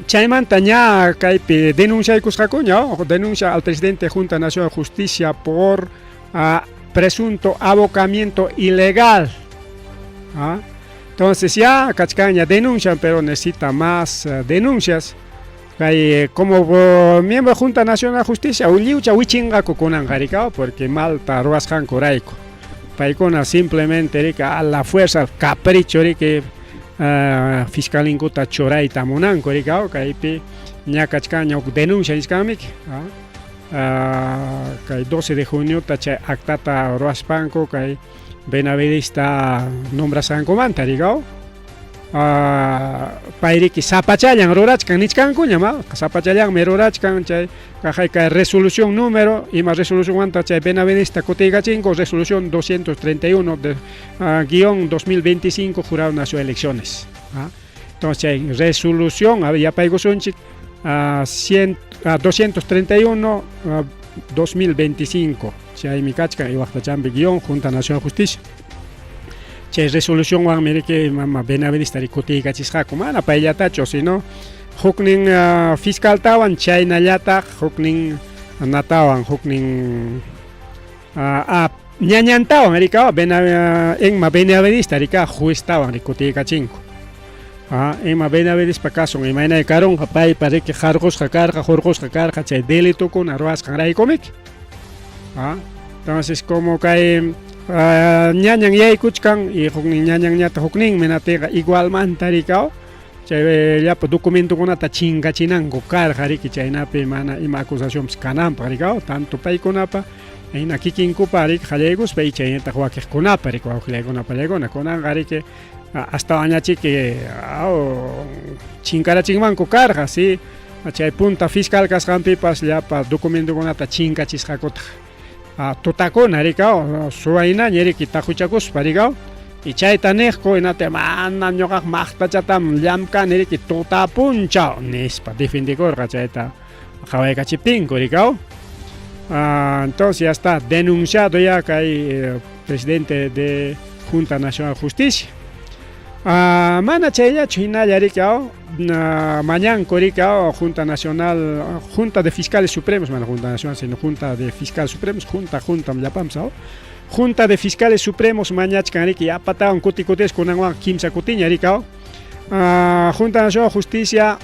chaymanta ña kaypi denunciaykusqakuña, denuncia al presidente Junta Nacional de Justicia por presunto abocamiento ilegal. Entonces ya kachkanña denuncian, pero necesita más denuncias. Kay como miembro Junta Nacional de Justicia lliwcha wichinqaku kunanqa rika, porque malta ruwasqankurayku. Paykuna simplemente rika a la fuerza, capricho riki fiscalinkuta churayta munanku rika, kaypi ña kachkanña huk denuncia nisqanmiki. Kay 12 de juniota chay actata ruwaspanku kay Benavidesta nombrasqankumanta rika. Payriki sapachallan rurachkan nichkankuña ma, sapachallanmi rurachkan chay kaqay kay resolución número ima resolucionmanta chay Benavidesta kutiykachinku resolución 231 de guión 2025 Jurado Nacional de Elecciones. Entonces chay resolución, a ver, yapaykusunchik 231 2025 chaymi kachkan iwaqtachampi guión Junta Nacional de Justicia. Chay resolucionwanmi riki mama Benavidesta kutiykachisqaku, mana payllatachu, sino huknin fiscaltawan chaynallataq huknin natawan huknin ñañantawan rika Enma Benavidesta rika jueztawan kutiykachinku. Enma Benavidespa kasun imaynay karunqa paypa riki qarqusqa karqa, hurqusqa karqa chay delitukuna ruwasqanraykumiki. Entonces como kay ñañan yaykuchkan y huknin ñañanñata hukninmi natiqa igualmanta rika chay llapa documentokunata chinkachinanku karqa riki, chaynapi mana ima acusacionpis kananpaq rika, tanto paykunapa hina kikinkupa riki qallaykuspa y chaynataq wakiqkunapa riki wawqillaykuna pallaykuna. Kunanqa riki astawanñachiki chinkarachinmanku karqa si chay punta fiscal kasqanpipas llapa documentokunata chinkachisqakutaq. Tutakuna rika suwaynaña riki taquchakuspa rika y chayta niqku hinata mana ñuqaq maqtachatam llamkani riki tuta punchaw nispa defendikurqa chayta qhawaykachiptinku rika. Entonces ya está denunciado ya kay presidente de Junta Nacional de Justicia. Mana chayllachu hinalla riki mañanku riki Junta Nacional, Junta de Fiscales Supremos, mana Junta Nacional, sino Junta de Fiscales Supremos, Junta, Junta llapanpas, Junta de Fiscales Supremos mañachkan riki yapatawan kuti kutis kunanwan kimsa kutiña riki. Junta Nacional de Justicia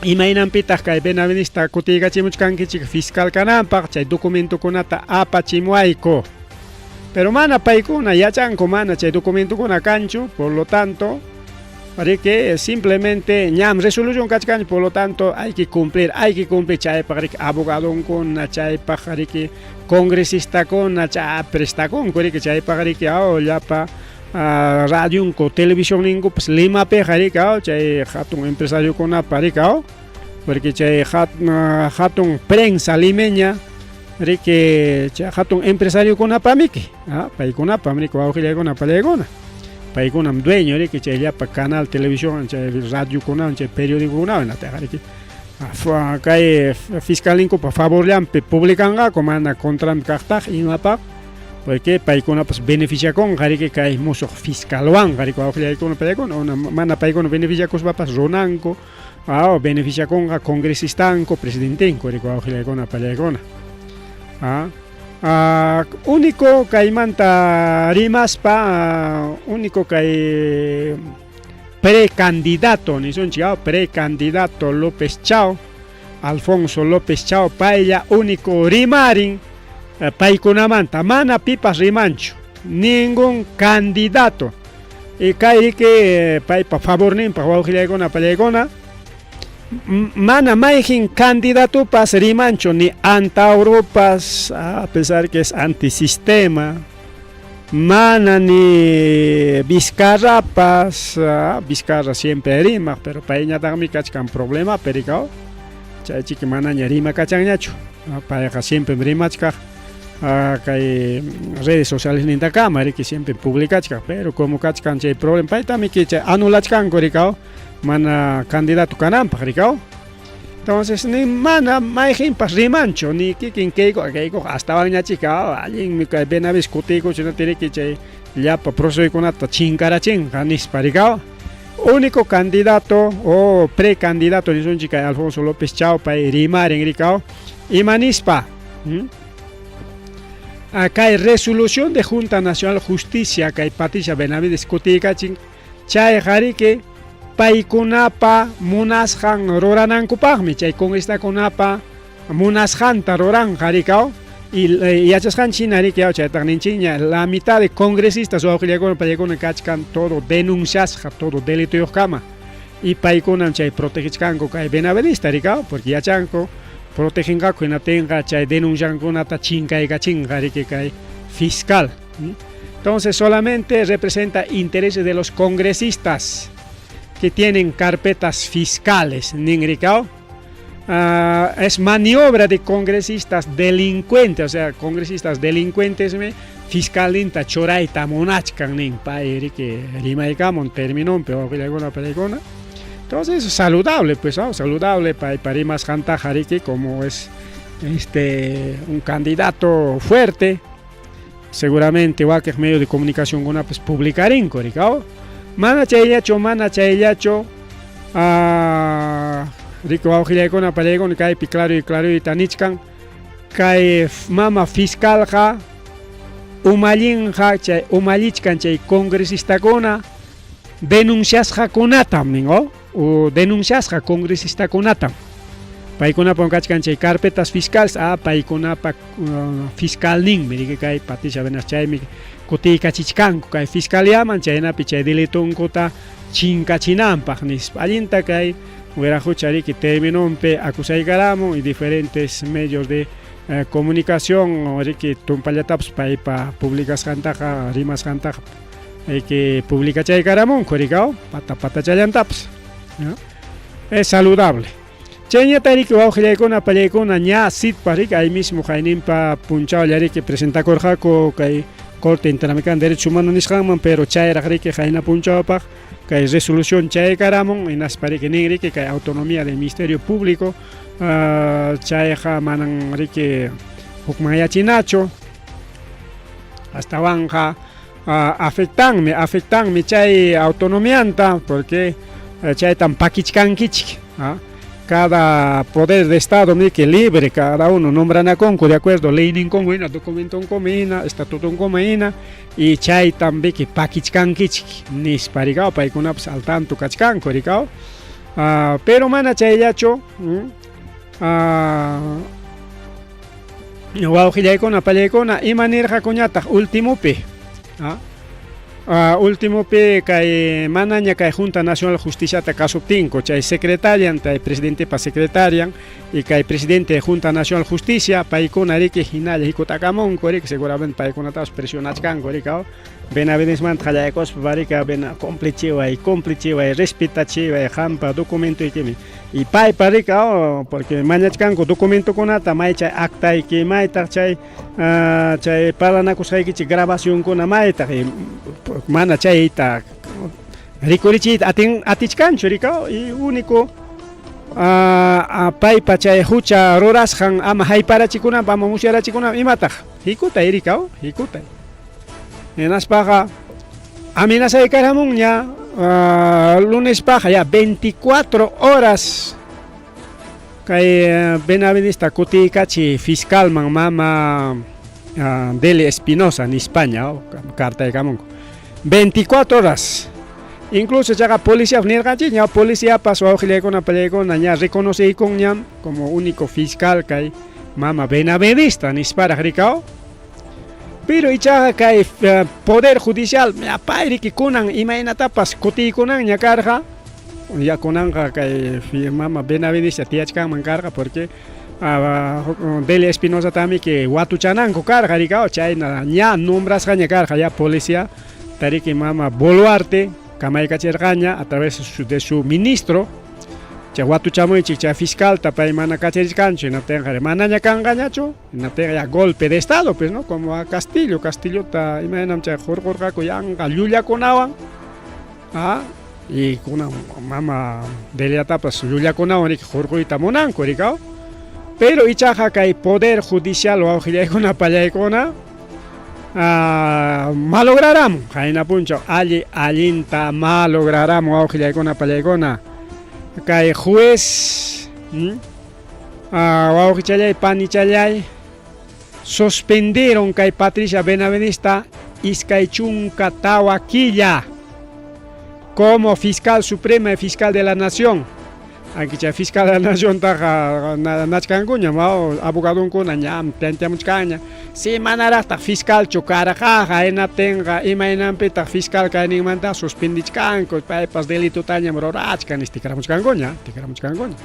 imaynanpitaq kay Benavidesta kutiykachimuchkankichik fiscal kananpaq chay documentokunata apachimuayku. Pero mana paykuna yachanku mana chay documentokuna kanchu, por lo tanto, riki simplemente ñam resolución kachkan, por lo tanto hay que cumplir chaypaq riki abogadonkuna, chaypaq riki congresistakuna, chay prestakunku riki chaypaq riki llapa radionku, televisionninkupas Limapiqa riki chay hatun empresariokunapa riki porque chay hatun prensa limeña riki chay hatun empresariokunapamiki, paykunapam riki wawqillaykuna pallaykuna, paykunam dueño riki chay llapa canal televisión, chay radiokunawan, chay periodicokunawan nataqa riki kay fiscalninkupa favorllanpi publicanqaku mana contranpi kaqtaq imapaq, porque paykunapas beneficiakunqa riki kay musuq fiscalwanqa riki wawqillaykuna pallaykuna, mana paykuna beneficiakuspapas runanku beneficiakunqa congresistanku, presidentenku riki wawqillaykuna pallaykuna. Único kaymanta rimaspa, único kay precandidato nisunchik, precandidato López Chao, Alfonso López Chao, paylla único rimarin paykunamanta, mana pipas rimanchu, ningún candidato. Y kay riki paypa favorninpaq wawqillaykuna pallaykuna, mana mayqin candidatopas rimanchu, ni Antaurupas, a pesar que es antisistema, mana ni Vizcarrapas, Vizcarra siempre rimaq, pero payñataqmi kachkan problema perikao, chay chiki manaña rimakachanñachu, payqa siempre rimachkaq kay redes sociales nintakama riki siempre publicachkaq, pero como kachkan chay problema paytami chay anulachkanku rikao, mana candidato kananpaq rikao. Entonces ni mana mayqinpas rimanchu ni kikin Keiko, Keikoqa astawanñachika allinmi kay Benavides kutiykuchu riki chay llapa procesokunata chinkarachinqa nispa rikaw. Único candidato o precandidato nisunchik kay Alfonso López Chao pay rimarin rikaw. Ima nispa? Kay resolución de Junta Nacional Justicia kay Patricia Benavides kutiykachin chayqa riki paykunapa munasqan ruranankupaqmi chay congresitakunapa munasqanta ruranqa rikaw. Y yachasqanchik hina riki chaytaq ninchikña la mitad de congresistas wawqillakuna paykuna kachkan todo denunciasqa todo delitoyuqkama y paykunam chay protegichkanku kay Benavidesta rikaw porque yachanku proteginqaku hinaptinqa chay denunciankunata chinkaykachinqa riki kay fiscal. Entonces solamente representa intereses de los congresistas que tienen carpetas fiscales, nin rikaw. Es maniobra de congresistas delincuentes, o sea, congresistas delincuentes me fiscalinta churayta munachkan nin pay riki rimaykamun terminonpi wawqillakuna paykuna. Entonces saludable pues, ¿no? Saludable paypa rimasqantaqa riki como es un candidato fuerte, seguramente wakiq medio de comunicación kunapas publicarinku rikaw. Mana chayllachu, mana chayllachu, riki wawqillaykuna pallaykuna kaypi claro y claro nichkan kay mama fiscalqa umallinqa chay umallichkan chay congresistakuna denunciasqakunatam nin o denunciasqa congresistakunatam paykunapa kachkan chay carpetas fiscales paykunapa fiscalninmi riki kay Patricia Benavides chaymi kutiykachichkanku kay fiscaliaman chaynapi chay delitunkuta chinkachinanpaq nispa allinta kay wiraqucha riki terminonpi acusaykaramun y diferentes medios de comunicación riki tumpallatapas paypa publicasqantaqa rimasqantaqa que publicachaykaramunku rikaw pata patachallantapas, ¿no? Es saludable. Chayñata riki wawqillaykuna pallaykuna ña sitpa riki ahí mismo qayninpa punchawlla riki presentakurqaku kay Corte Interamericana de Derechos Humanos nisqanman, pero chayraq riki qayna punchawpaq kay resolución chaykaramun hinaspa riki nin riki kay autonomía del Ministerio Público chayqa manan riki hukmanyachinachu astawanqa afectanmi chay autonomianta porque chaytam pakichkankichik. Cada poder de Estado que libre, cada uno nombranakunku de acuerdo leyninkunku hina, documentonkuman hina, estatutonkuman hina y chaytam riki pakichkankichik nispa rikaw paykunapas al tanto kachkanku rikaw. Pero mana chayllachu wawqillaykuna pallaykuna ima nirqakuñataq ultimopi ultimopi kay manaña kay Junta Nacional Justiciata kasuptinku chay secretarian chay presidentepa secretarian y kay presidente de Junta Nacional Justicia paykuna riki hinalla hikutakamunku riki seguramente paykunatapas presionachkanku riki Benavidesmanta qallaykuspa riki bena cumplichiway cumplichiway respetachiway qampa documentoykimi y paypa riki porque mañachkanku documentokunata may chay actayki maytaq chay chay parlanakusqaykichik grabacionkuna maytaq mana chayta rikurichiyta atichkanchu rikaw y único paypa chay hucha rurasqan ama hayparachikunanpaq ama musyarachikunanpaq imataq hikutay rikaw hikutay hinaspaqa amenazaykaramunña lunespaqqa ya 24 horas kay Benavidesta kutiykachi fiscalman mama Delia Espinosa nispaña cartaykamunku 24 horas incluso chaqa policía nirqanchik ña policiapas wawqillaykuna pallaykuna ña reconociykunñam como único fiscal kay mama Benavidesta nisparaq rikaw. Pero ichaqa kay poder judicial pay riki kunan imaynatapas kutiykunanña karqa ya kunanqa kay mama Benavidesta tiyachkanman karqa porque Delia Espinosa tami que watuchananku karqa rikaw chayna ña nombrasqaña karqa ya policía tariki mama Boluarte kamaykachirqaña a través de su ministro chay watuchamuychik chay fiscalta pay mana kacharichkanchu hinaptinqa manaña kanqañachu hinaptinqa ya golpe de estado pues no como a Castillo Castillota imaynam chay hurqurqaku yanqa llullakunawan. Y kunan mama Deliatapas llullakunawan riki hurquyta munanku rikaw. Pero ichaqa kay poder judicial wawqillaykuna pallaykuna malograramun qayna punchaw alli allinta malograramun wawqillaykuna pallaykuna kay juez wawqichallay panichallay suspendieron kay Patricia Benavidesta 24 killa como fiscal suprema y fiscal de la nación. Aunque chay fiscal de la nación taqa nachkankuña abogadonkuna ñam planteamuchkanña si manaraqtaq fiscalchu karqaqa hinaptinqa imaynanpitaq fiscal kayninmanta suspendichkanku paypas delitotañam rurachkan nis tikramuchkankuña tikramuchkankuña.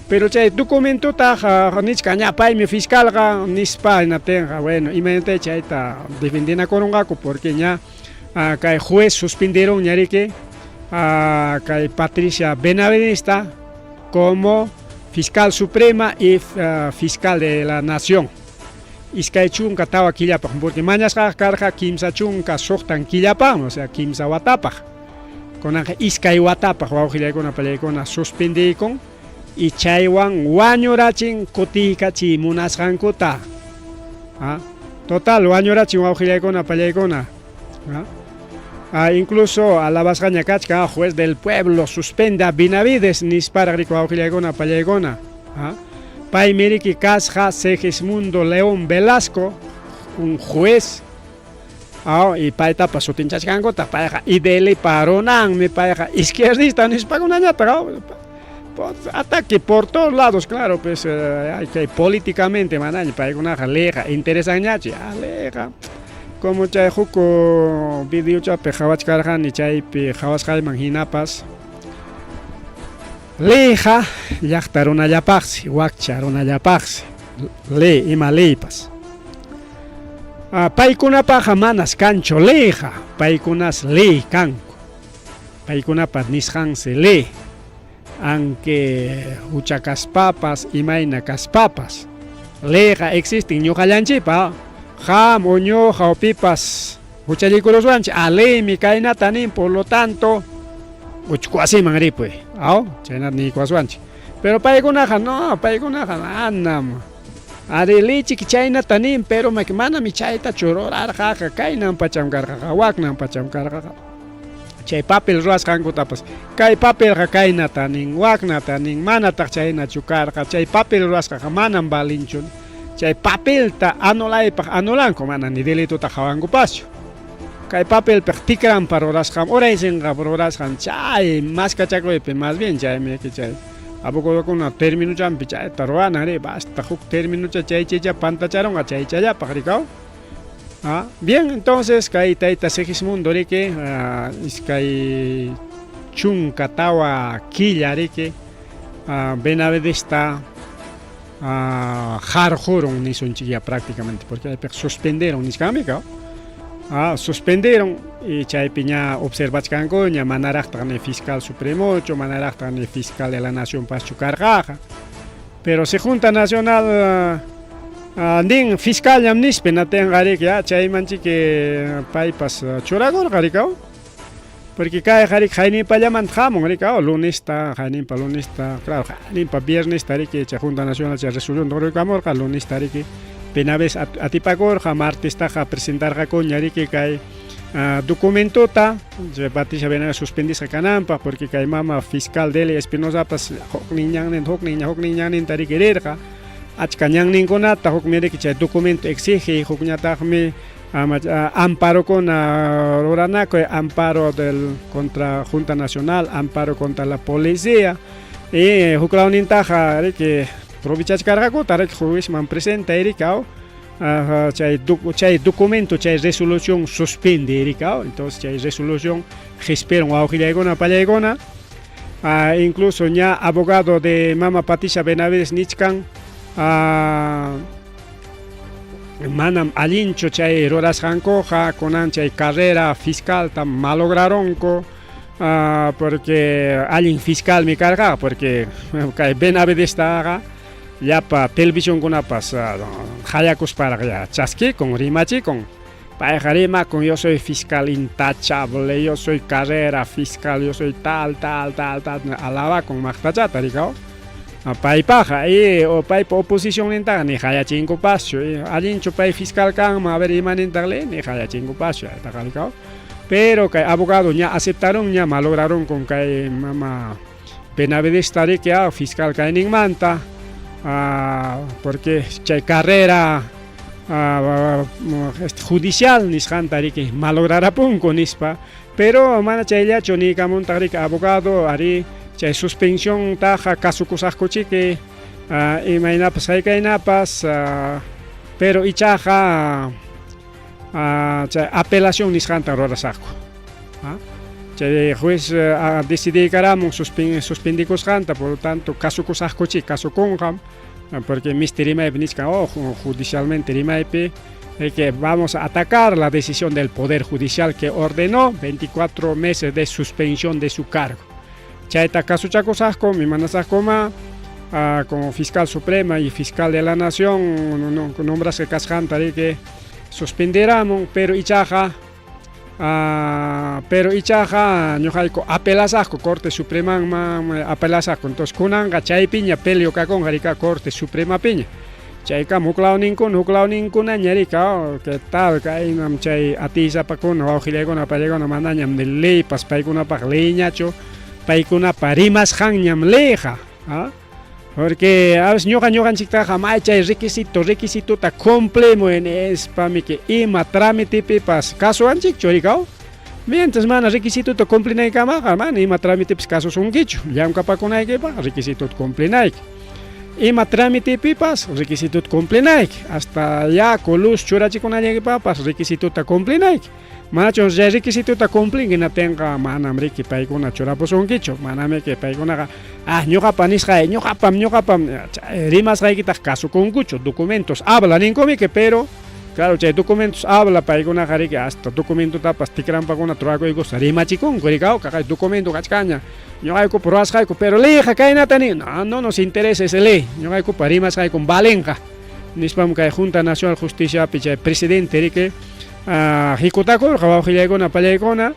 Pero chay documentotaq nichkan ña paymi fiscalqa nispa hinaptinqa bueno imaynatay chayta defendinakurunqaku porque ña kay juez suspendieron ña riki kay Patricia Benavidesta como fiscal suprema y fiscal de la nación 24 killapaq porque mañasqaqa karqa 36 killapaqmi o sea 3 watapaq kunanqa 2 watapaq wawqillaykuna pallaykuna suspendiykun y chaywan wañurachin kutiykachiy munasqankuta. Total wañurachin wawqillaykuna pallaykuna. Incluso alabasqaña kachkan juez del pueblo suspende a Benavides nisparaq riki wawqillaykuna pallaykuna. Paymi riki kasqa Segismundo León Velasco, un juez. Y paytapas sutinchachkankutaq payqa IDLpa runanmi payqa izquierdista nispakunañataq ataque por todos lados, claro, pues hay que políticamente manaña paykunaqa leyqa interesanñachu leyqa como chay huk videochapi qhawachkarqani chaypi qhawasqayman hinapas leyqa llaqta runallapaqsi wakcha runallapaqsi ley ima leypas paykunapaqqa manas kanchu leyqa paykunas ley kanku paykunapa nisqansi ley aunque hucha kaspapas imayna kaspapas leyqa existen ñuqallanchikpa qam o ñuqa o pipas huchallikuruswanchik leymi kaynata nin por lo tanto uchku wasiman ripuy aw chaynata niykuwaswanchik pero paykunaqa no paykunaqa manam ari leychik chaynata nin pero manami chaytachu rurarqaqa kaynan pacham karqaqa waknan pacham karqaqa chay papel ruwasqankutapas kay papelqa kaynata nin waknata nin manataq chaynachu karqa chay papel ruwasqaqa manam valinchu chay papelta anulaypaq anulanku mana ni delitota qhawankupaschu kay papelpiq tikranpa rurasqan uraysinqa rurasqan chay maskachakuypi más bien chaymi chay abogadokuna terminochampi chayta ruwanan ri basta huk terminocha chay chaycha pantacharunqa chaychallapaq rikaw. Bien, entonces kay tayta Segismundo riki 24 killa riki Benavidesta harqurun nisunchik ya prácticamente porque chaypiqa suspendieron nisqanmi suspendieron y chaypi ña observachkankuña manaraqtaq ni fiscal supremochu manaraqtaq ni fiscal de la nación paschu karqaqa pero si Junta Nacional nin fiscalñam nispa natinqa riki chaymanchiki paypas churakurqa rikaw porque kayqa riki hayninpallamanta hamun rikaw lunesta hayninpa lunesta claro hayninpa viernesta riki chay Junta Nacional chay resolución ruraykamurqa lunesta riki Benavides atipakurqa martestaqa presentarqakuña riki kay documentota chay Patricia Benavides suspendisqa kananpaq porque kay mama fiscal Delia Espinozapas huknin ñanninta huknin ñanninta riki rirqa achka ñanninkunata hukmi riki chay documento exige hukñataqmi amparokuna ruranakuy amparo del contra Junta Nacional amparo contra la policía y huklawnintaqa riki provechachkarqakuta riki juezman presenta riki chay documento chay resolución suspende riki entonces chay resolución qhispiron wawqillaykuna pallaykuna incluso ña abogado de mama Patricia Benavides nichkan manam allinchu chay rurasqankuqa kunan chay carrera fiscalta malograronku porque allin fiscalmi karqa porque kay Benavidestaqa llapa televisionkunapas hayakusparaq ya chaskikun rimachikun. Payqa rimakun, yo soy fiscal intachable, yo soy carrera fiscal, yo soy tal, tal, tal, tal, alabakun maqtachata rikaw. Paypaqqa y o paypa oposicionnintaqa ni qayachinkupaschu, allinchu pay fiscal kanman, a ver imanintaq le, ni qayachinkupaschu, chaytaqa rikaw. Pero kay abogado ña aceptarunña, malograrunkun kay mama Benavidesta riki fiscal kayninmanta, porque chay carrera este judicial nisqanta riki malograrapunku nispa, pero mana chayllachu niykamuntaq riki abogado arí chay suspensiontaqa kasukusaqkuchiki imaynapas haykaynapas, pero ichaqa chay apelación nisqanta rurasaqku. Chay juez decidiykaramun suspendikusqanta, por lo tanto kasukusaqkuchik, kasukunqam, porque misti rimaypi nichkan, oh, judicialmente rimaypi, de que vamos a atacar la decisión del Poder Judicial que ordenó 24 meses de suspensión de su cargo. Chayta kasuchakusaqku, imanasaqkuma, como fiscal suprema y fiscal de la nación, no, nombrasqa kasqanta riki suspendiramun, pero ichaqa pero ichaqa ñuqayku apelasaqku Corte Supremanman apelasaqku, entonces kunanqa chaypiña peleo kakunqa rika Corte Supremapiña. Chaykama huklawninkuna huklawninkunaña rika, oh, qué tal kaynam chay atiysapakuna wawqillaykuna pallaykuna manañam ni leypas paykunapaq leyñachu, paykunapa rimasqanñam leyqa, ¿ah? Porque a veces ñuqa ñuqanchiktaqa may chay requisito requisitota cumplimuy nispamiki ima trámitepipas kasuwanchikchu rikaw. Mientras mana requisitota cumplinaykamaqa mana ima trámitepipas kasusunkichu, llamkapakunaykipaq requisitota cumplinayki. Ima trámitepipas requisitota cumplinayki, hasta yaku luz churachikunallaykipaqpas requisitota cumplinayki. Manachu chay requisitota cumplinki hinaptinqa manam riki paykuna churapusunkichu, manamiki paykunaqa ñuqapa nisqay, ñuqapam, ñuqapam rimasqaykitaq kasukunkuchu, documentos habla ninkumiki, pero claro chay documentos habla paykunaqa riki hasta documentotapas tikrampakuna trurakuykuspa rimachikunku rikaw, kaqay documento kachkanña, ñuqaykupa ruwasqayku, pero leyqa kaynata nin, no, no nos interesa ese ley, ñuqaykupa rimasqaykum valenqa, nispam kay Junta Nacional Justiciapi chay presidente riki hikutakurqa wawqillaykuna pallaykuna,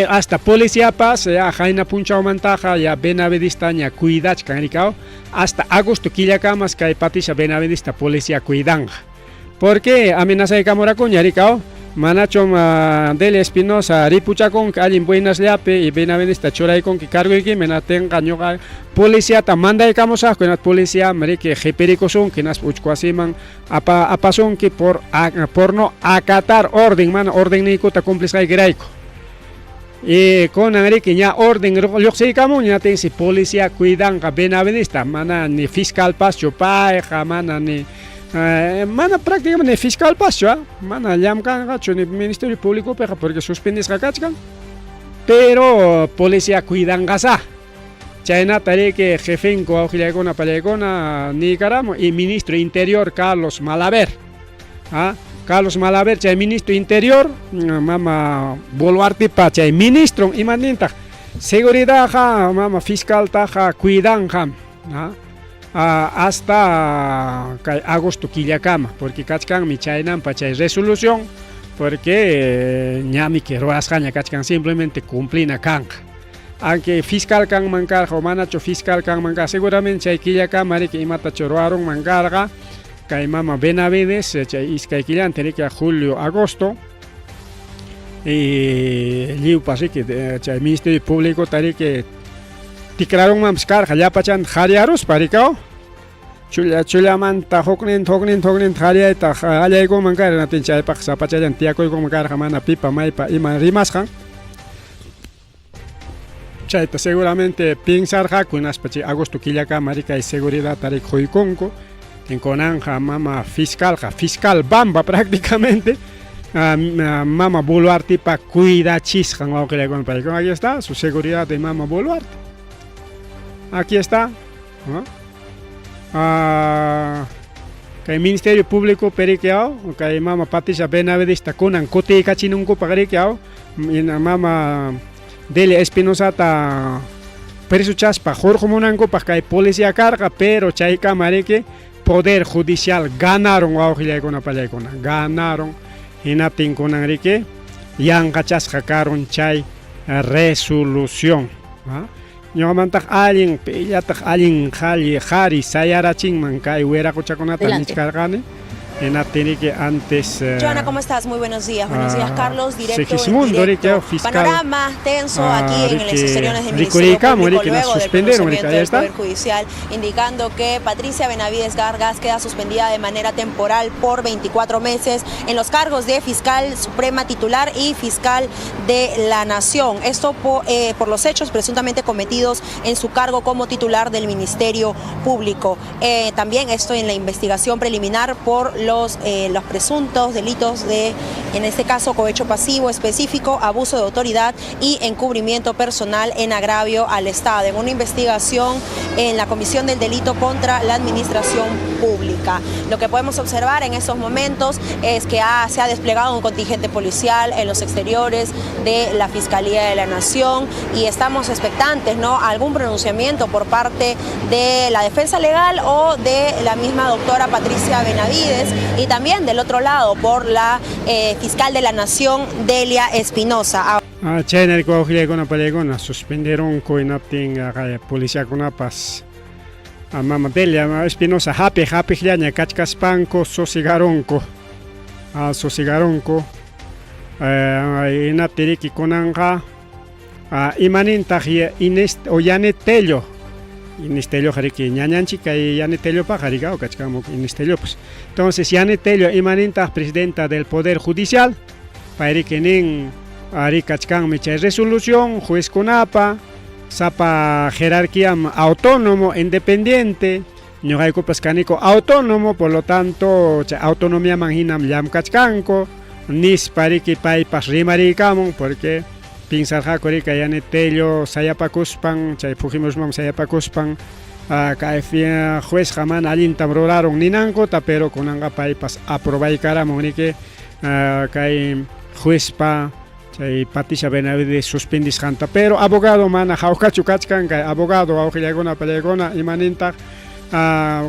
hasta policiapas ya qayna punchawmantaqa ya Benavidistaña cuidachkan rikaw, hasta agosto killakamas kay Patricia Benavidista policía cuidanqa. Porque amenazaykamurakuña rikaw, manachum Delia Espinosa ripuchakunki allin buenasllapi y Benavidista churaykunki cargoykimi hinaptinqa ñuqa policiata mandaykamusaqku, hinaspa policía riki qipirikusunki hinaspa uchku wasiman apasunki por no acatar orden, mana ordenniykuta cumplisqaykirayku. Y kunan riki ña orden lluqsiykamunña tinsi policía cuidanqa Benavidista, mana ni fiscalpaschu payqa, mana ni mana prácticamente ni fiscalpaschu, mana llamkanqachu ni Ministerio Públicopiqa porque suspendisqa kachkan, pero policía cuidanqasá. Chaynata riki jefenku wawqillaykuna pallaykuna niykaramun y ministro interior Carlos Malaver. Carlos Malaver chay ministro interior, mama Boluartepa chay ministro imanintaq seguridadqa mama fiscaltaqa cuidanqa, hasta kay agosto killakama, porque kachkanmi chaynampa chay resolución, porque ñamiki ruwasqaña kachkan, simplemente cumplina kanqa. Aunque fiscal kanman karqa o manachu fiscal kanman karqa, seguramente chay killakama riki imatachu ruwarunman karqa kay mama Benavides chay iskay killanta riki julio, agosto, y lliwpas riki chay Ministerio Público riki tikrarunmanpas karqa llapachanta qariyaruspa rikaw, chulla chullamanta hukninta hukninta hukninta qariyayta qallaykunman karqa, hinaptin chaypaq sapachallan tiyakuykunman karqa mana pipa maypa ima rimasqan. Chayta seguramente pensarqaku hinaspa chay agosto killakama riki kay seguridadta riki quykunku. Kunanqa mama fiscalqa, fiscal bamba prácticamente, mama Boluartepa cuidachisqan wawqillaykuna paykuna. Aquí está su seguridad de mama Boluarte. Aquí está, ¿no? Kay Ministerio Público perikiaw, kay mama Patricia Benavidesta kunan kutiykachinunkupaq rikiaw, mama Delia Espinosata presochaspa hurqumunankupaq kay policía karqa, pero chaykama riki Poder Judicial ganaron wawqillaykuna pallaykuna, ganaron hinaptin kunan riki yanqachasqa karun chay resolución. Ñuqamantaq allin pillataq allin qhali qhari sayarachinman kay wiraquchakunata nichkarqani. Hinaptin riki antes Joana, ¿cómo estás? Muy buenos días. Buenos días, Carlos. Directo en Segismundo riki directo. fiscal Panorama tenso aquí en los exteriores del Ministerio rikuriykamun Público riki na luego del suspendieron riki pronunciamiento ahí del está. Poder Judicial, indicando que Patricia Benavides Gargas queda suspendida de manera temporal por 24 meses en los cargos de fiscal suprema titular y fiscal de la Nación. Esto por los hechos presuntamente cometidos en su cargo como titular del Ministerio Público. También esto en la investigación preliminar por los presuntos delitos de, en este caso, cohecho pasivo específico, abuso de autoridad y encubrimiento personal en agravio al Estado, en una investigación en la comisión del delito contra la administración pública. Lo que podemos observar en estos momentos es que se ha desplegado un contingente policial en los exteriores de la Fiscalía de la Nación y estamos expectantes, ¿no?, a algún pronunciamiento por parte de la defensa legal o de la misma doctora Patricia Benavides y también del otro lado por la fiscal de la Nación, Delia Espinosa. Chayna wawqillaykuna pallaykuna suspenderonku hinaptin policiakunapas mama Delia Espinosa hapiq hapiqllaña kachkaspanku sosigaronku, sosigaronku. Hinaptin riki kunanqa imanintaq Inés o Yanet Tello. Inés Tello riki ñañanchik kay Yanet Tellopaq riki kachkamun Inés Tellopas. Entonces Yanet Tello imanintaq presidenta del Poder Judicial, pay riki nin ari kachkanmi chay resolución juezkunapa sapa jerarquía autónomo independiente, ñuqaykupas kaniku autónomo, por lo tanto chay autonomiaman hinam llamkachkanku nispa riki paypas rimariykamun porque pinsarqaku riki Yanet Tello sayapakuspan chay Fujimorismoman sayapakuspan kay juezqa mana allintam rurarun ninankuta, pero kunanqa paypas aprobaykaramun riki kay juezpa chay Patricia Benavides suspendisqanta, pero abogado mana hawkachu kachkan kay abogado wawqillaykuna pallaykuna imanintaq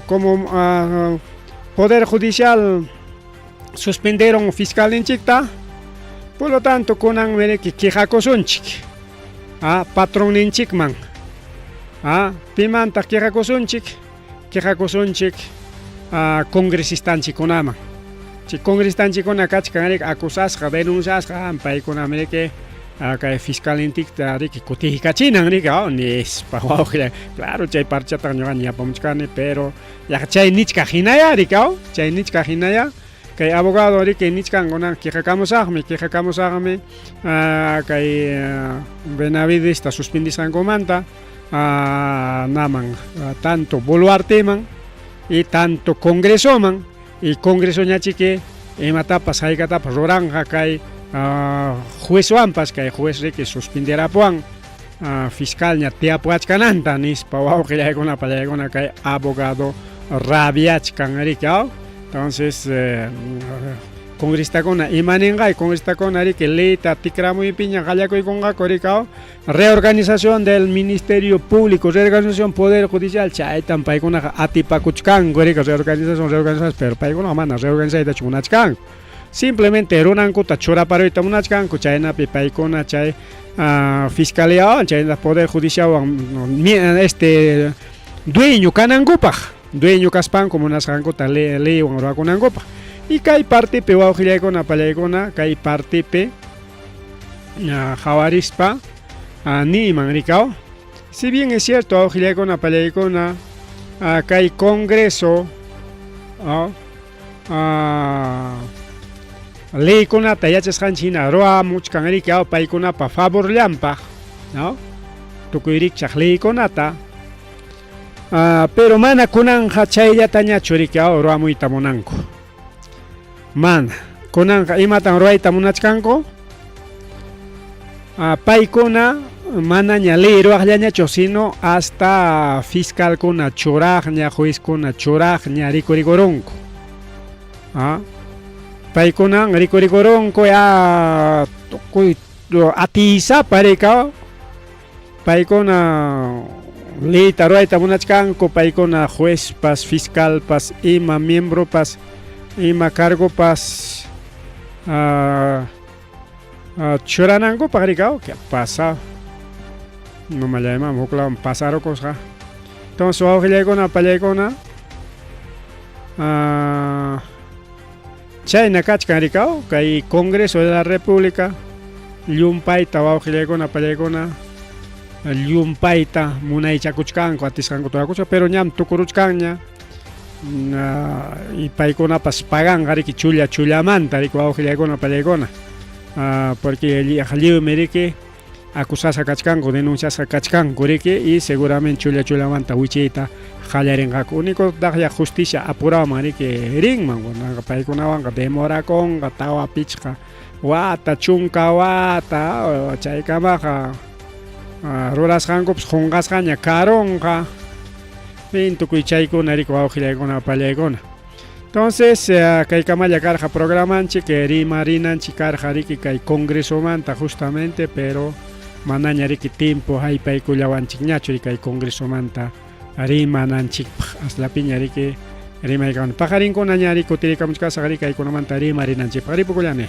como Poder Judicial suspendieron fiscalninchikta, por lo tanto kunan riki quejakusunchik patronninchikman. Pimantaq quejakusunchik? Quejakusunchik congresistanchikkunaman. Chay congresistanchikkuna kachkan riki acusasqa, denunciasqa, paykunami riki kay fiscalninchikta riki kutiykachinan riki nispa wawqilla. Claro, chay parchataqa ñuqa ñapamuchkani, pero yaqa chay nichkaq hinaya riki, chay nichkaq hinaya kay abogado riki nichkan kunan quejakamusaqmi, quejakamusaqmi kay Benavidesta suspendisqankumanta naman tanto Boluarteman y tanto Congresoman, y Congresoñachiki imatapas haykatapas ruranqa kay juezwanpas, kay juez riki suspenderapuwan fiscalña tiyapuwachkananta nispa wawqillaykuna pallaykuna kay abogado rabiachkan riki. Entonces congresistakuna imaninqay congresistakuna riki leyta tikramuypiña qallakuykunqaku riki, reorganización del Ministerio Público, reorganización Poder Judicial, chaytan paykunaqa atipakuchkanku riki, reorganización, reorganización, pero paykunaqa mana reorganizaytachu munachkanku. Simplemente runankuta churaparuyta munachkanku, chaynapi paykuna chay fiscalía chaynataq Poder Judicialwan dueño kanankupaq, dueño kaspanku munasqankuta leywan ruwakunankupaq. Y kay partipi wawqillaykuna pallaykuna kay partipi qhawarispa niyman riki. Si bien es cierto wawqillaykuna pallaykuna kay Congreso leykunata yachasqanchik hina ruwamuchkan riki paykunapa favorllanpaq, ¿no?, tukuy rikchaq leykunata, pero mana kunanqa chayllatañachu riki ruwamuyta munanku. Mana kunanqa imatan ruwayta munachkanku? Paykuna manaña ley ruwaqllañachu, sino hasta fiscalkuna churaqña, juezkuna churaqña rikurikurunku. Paykuna rikurikurunku ya tukuy atisapa riki, paykuna Leyta ruwayta munachkanku paykuna juezpas, fiscalpas, ima miembropas, ima cargopas churanankupaq rikaw, ¿qué pasa? Mamallayman huklawan pasarukusqa. Entonces wawqillaykuna, pallaykuna, chayna kachkan rikaw kay Congreso de la República llumpayta wawqillaykuna, pallaykuna, llumpayta munaychakuchkanku atisqanku turakuchka, pero ñam tukuruchkanña y paykunapas paganqa riki chulla chullamanta riki wawqillaykuna, pallaykuna, porque lliwmi riki acusasqa kachkanku, denunciasqa kachkanku riki, y seguramente chulla chullamanta wichiyta qallarinqaku. Único taqya justicia apuraman riki rinman, paykunawanqa demorakunqa tawa pichqa wata, chunka wata, chaykamaqa rurasqankupas qunqasqaña karunqa. Fin tukuy chaykuna riki wawqillaykuna, pallaykuna. Entonces kaykamalla karqa programanchik, rimarinanchik karqa riki kay congresomanta justamente, pero manaña riki tiempo haypaykullawanchikñachu riki kay congresomanta rimananchikpaq, aslapiña riki rimaykamun paqarinkuna ña riki kutirikamuchkasaq riki kaykunamanta rimarinanchikpaq. Ripukullani.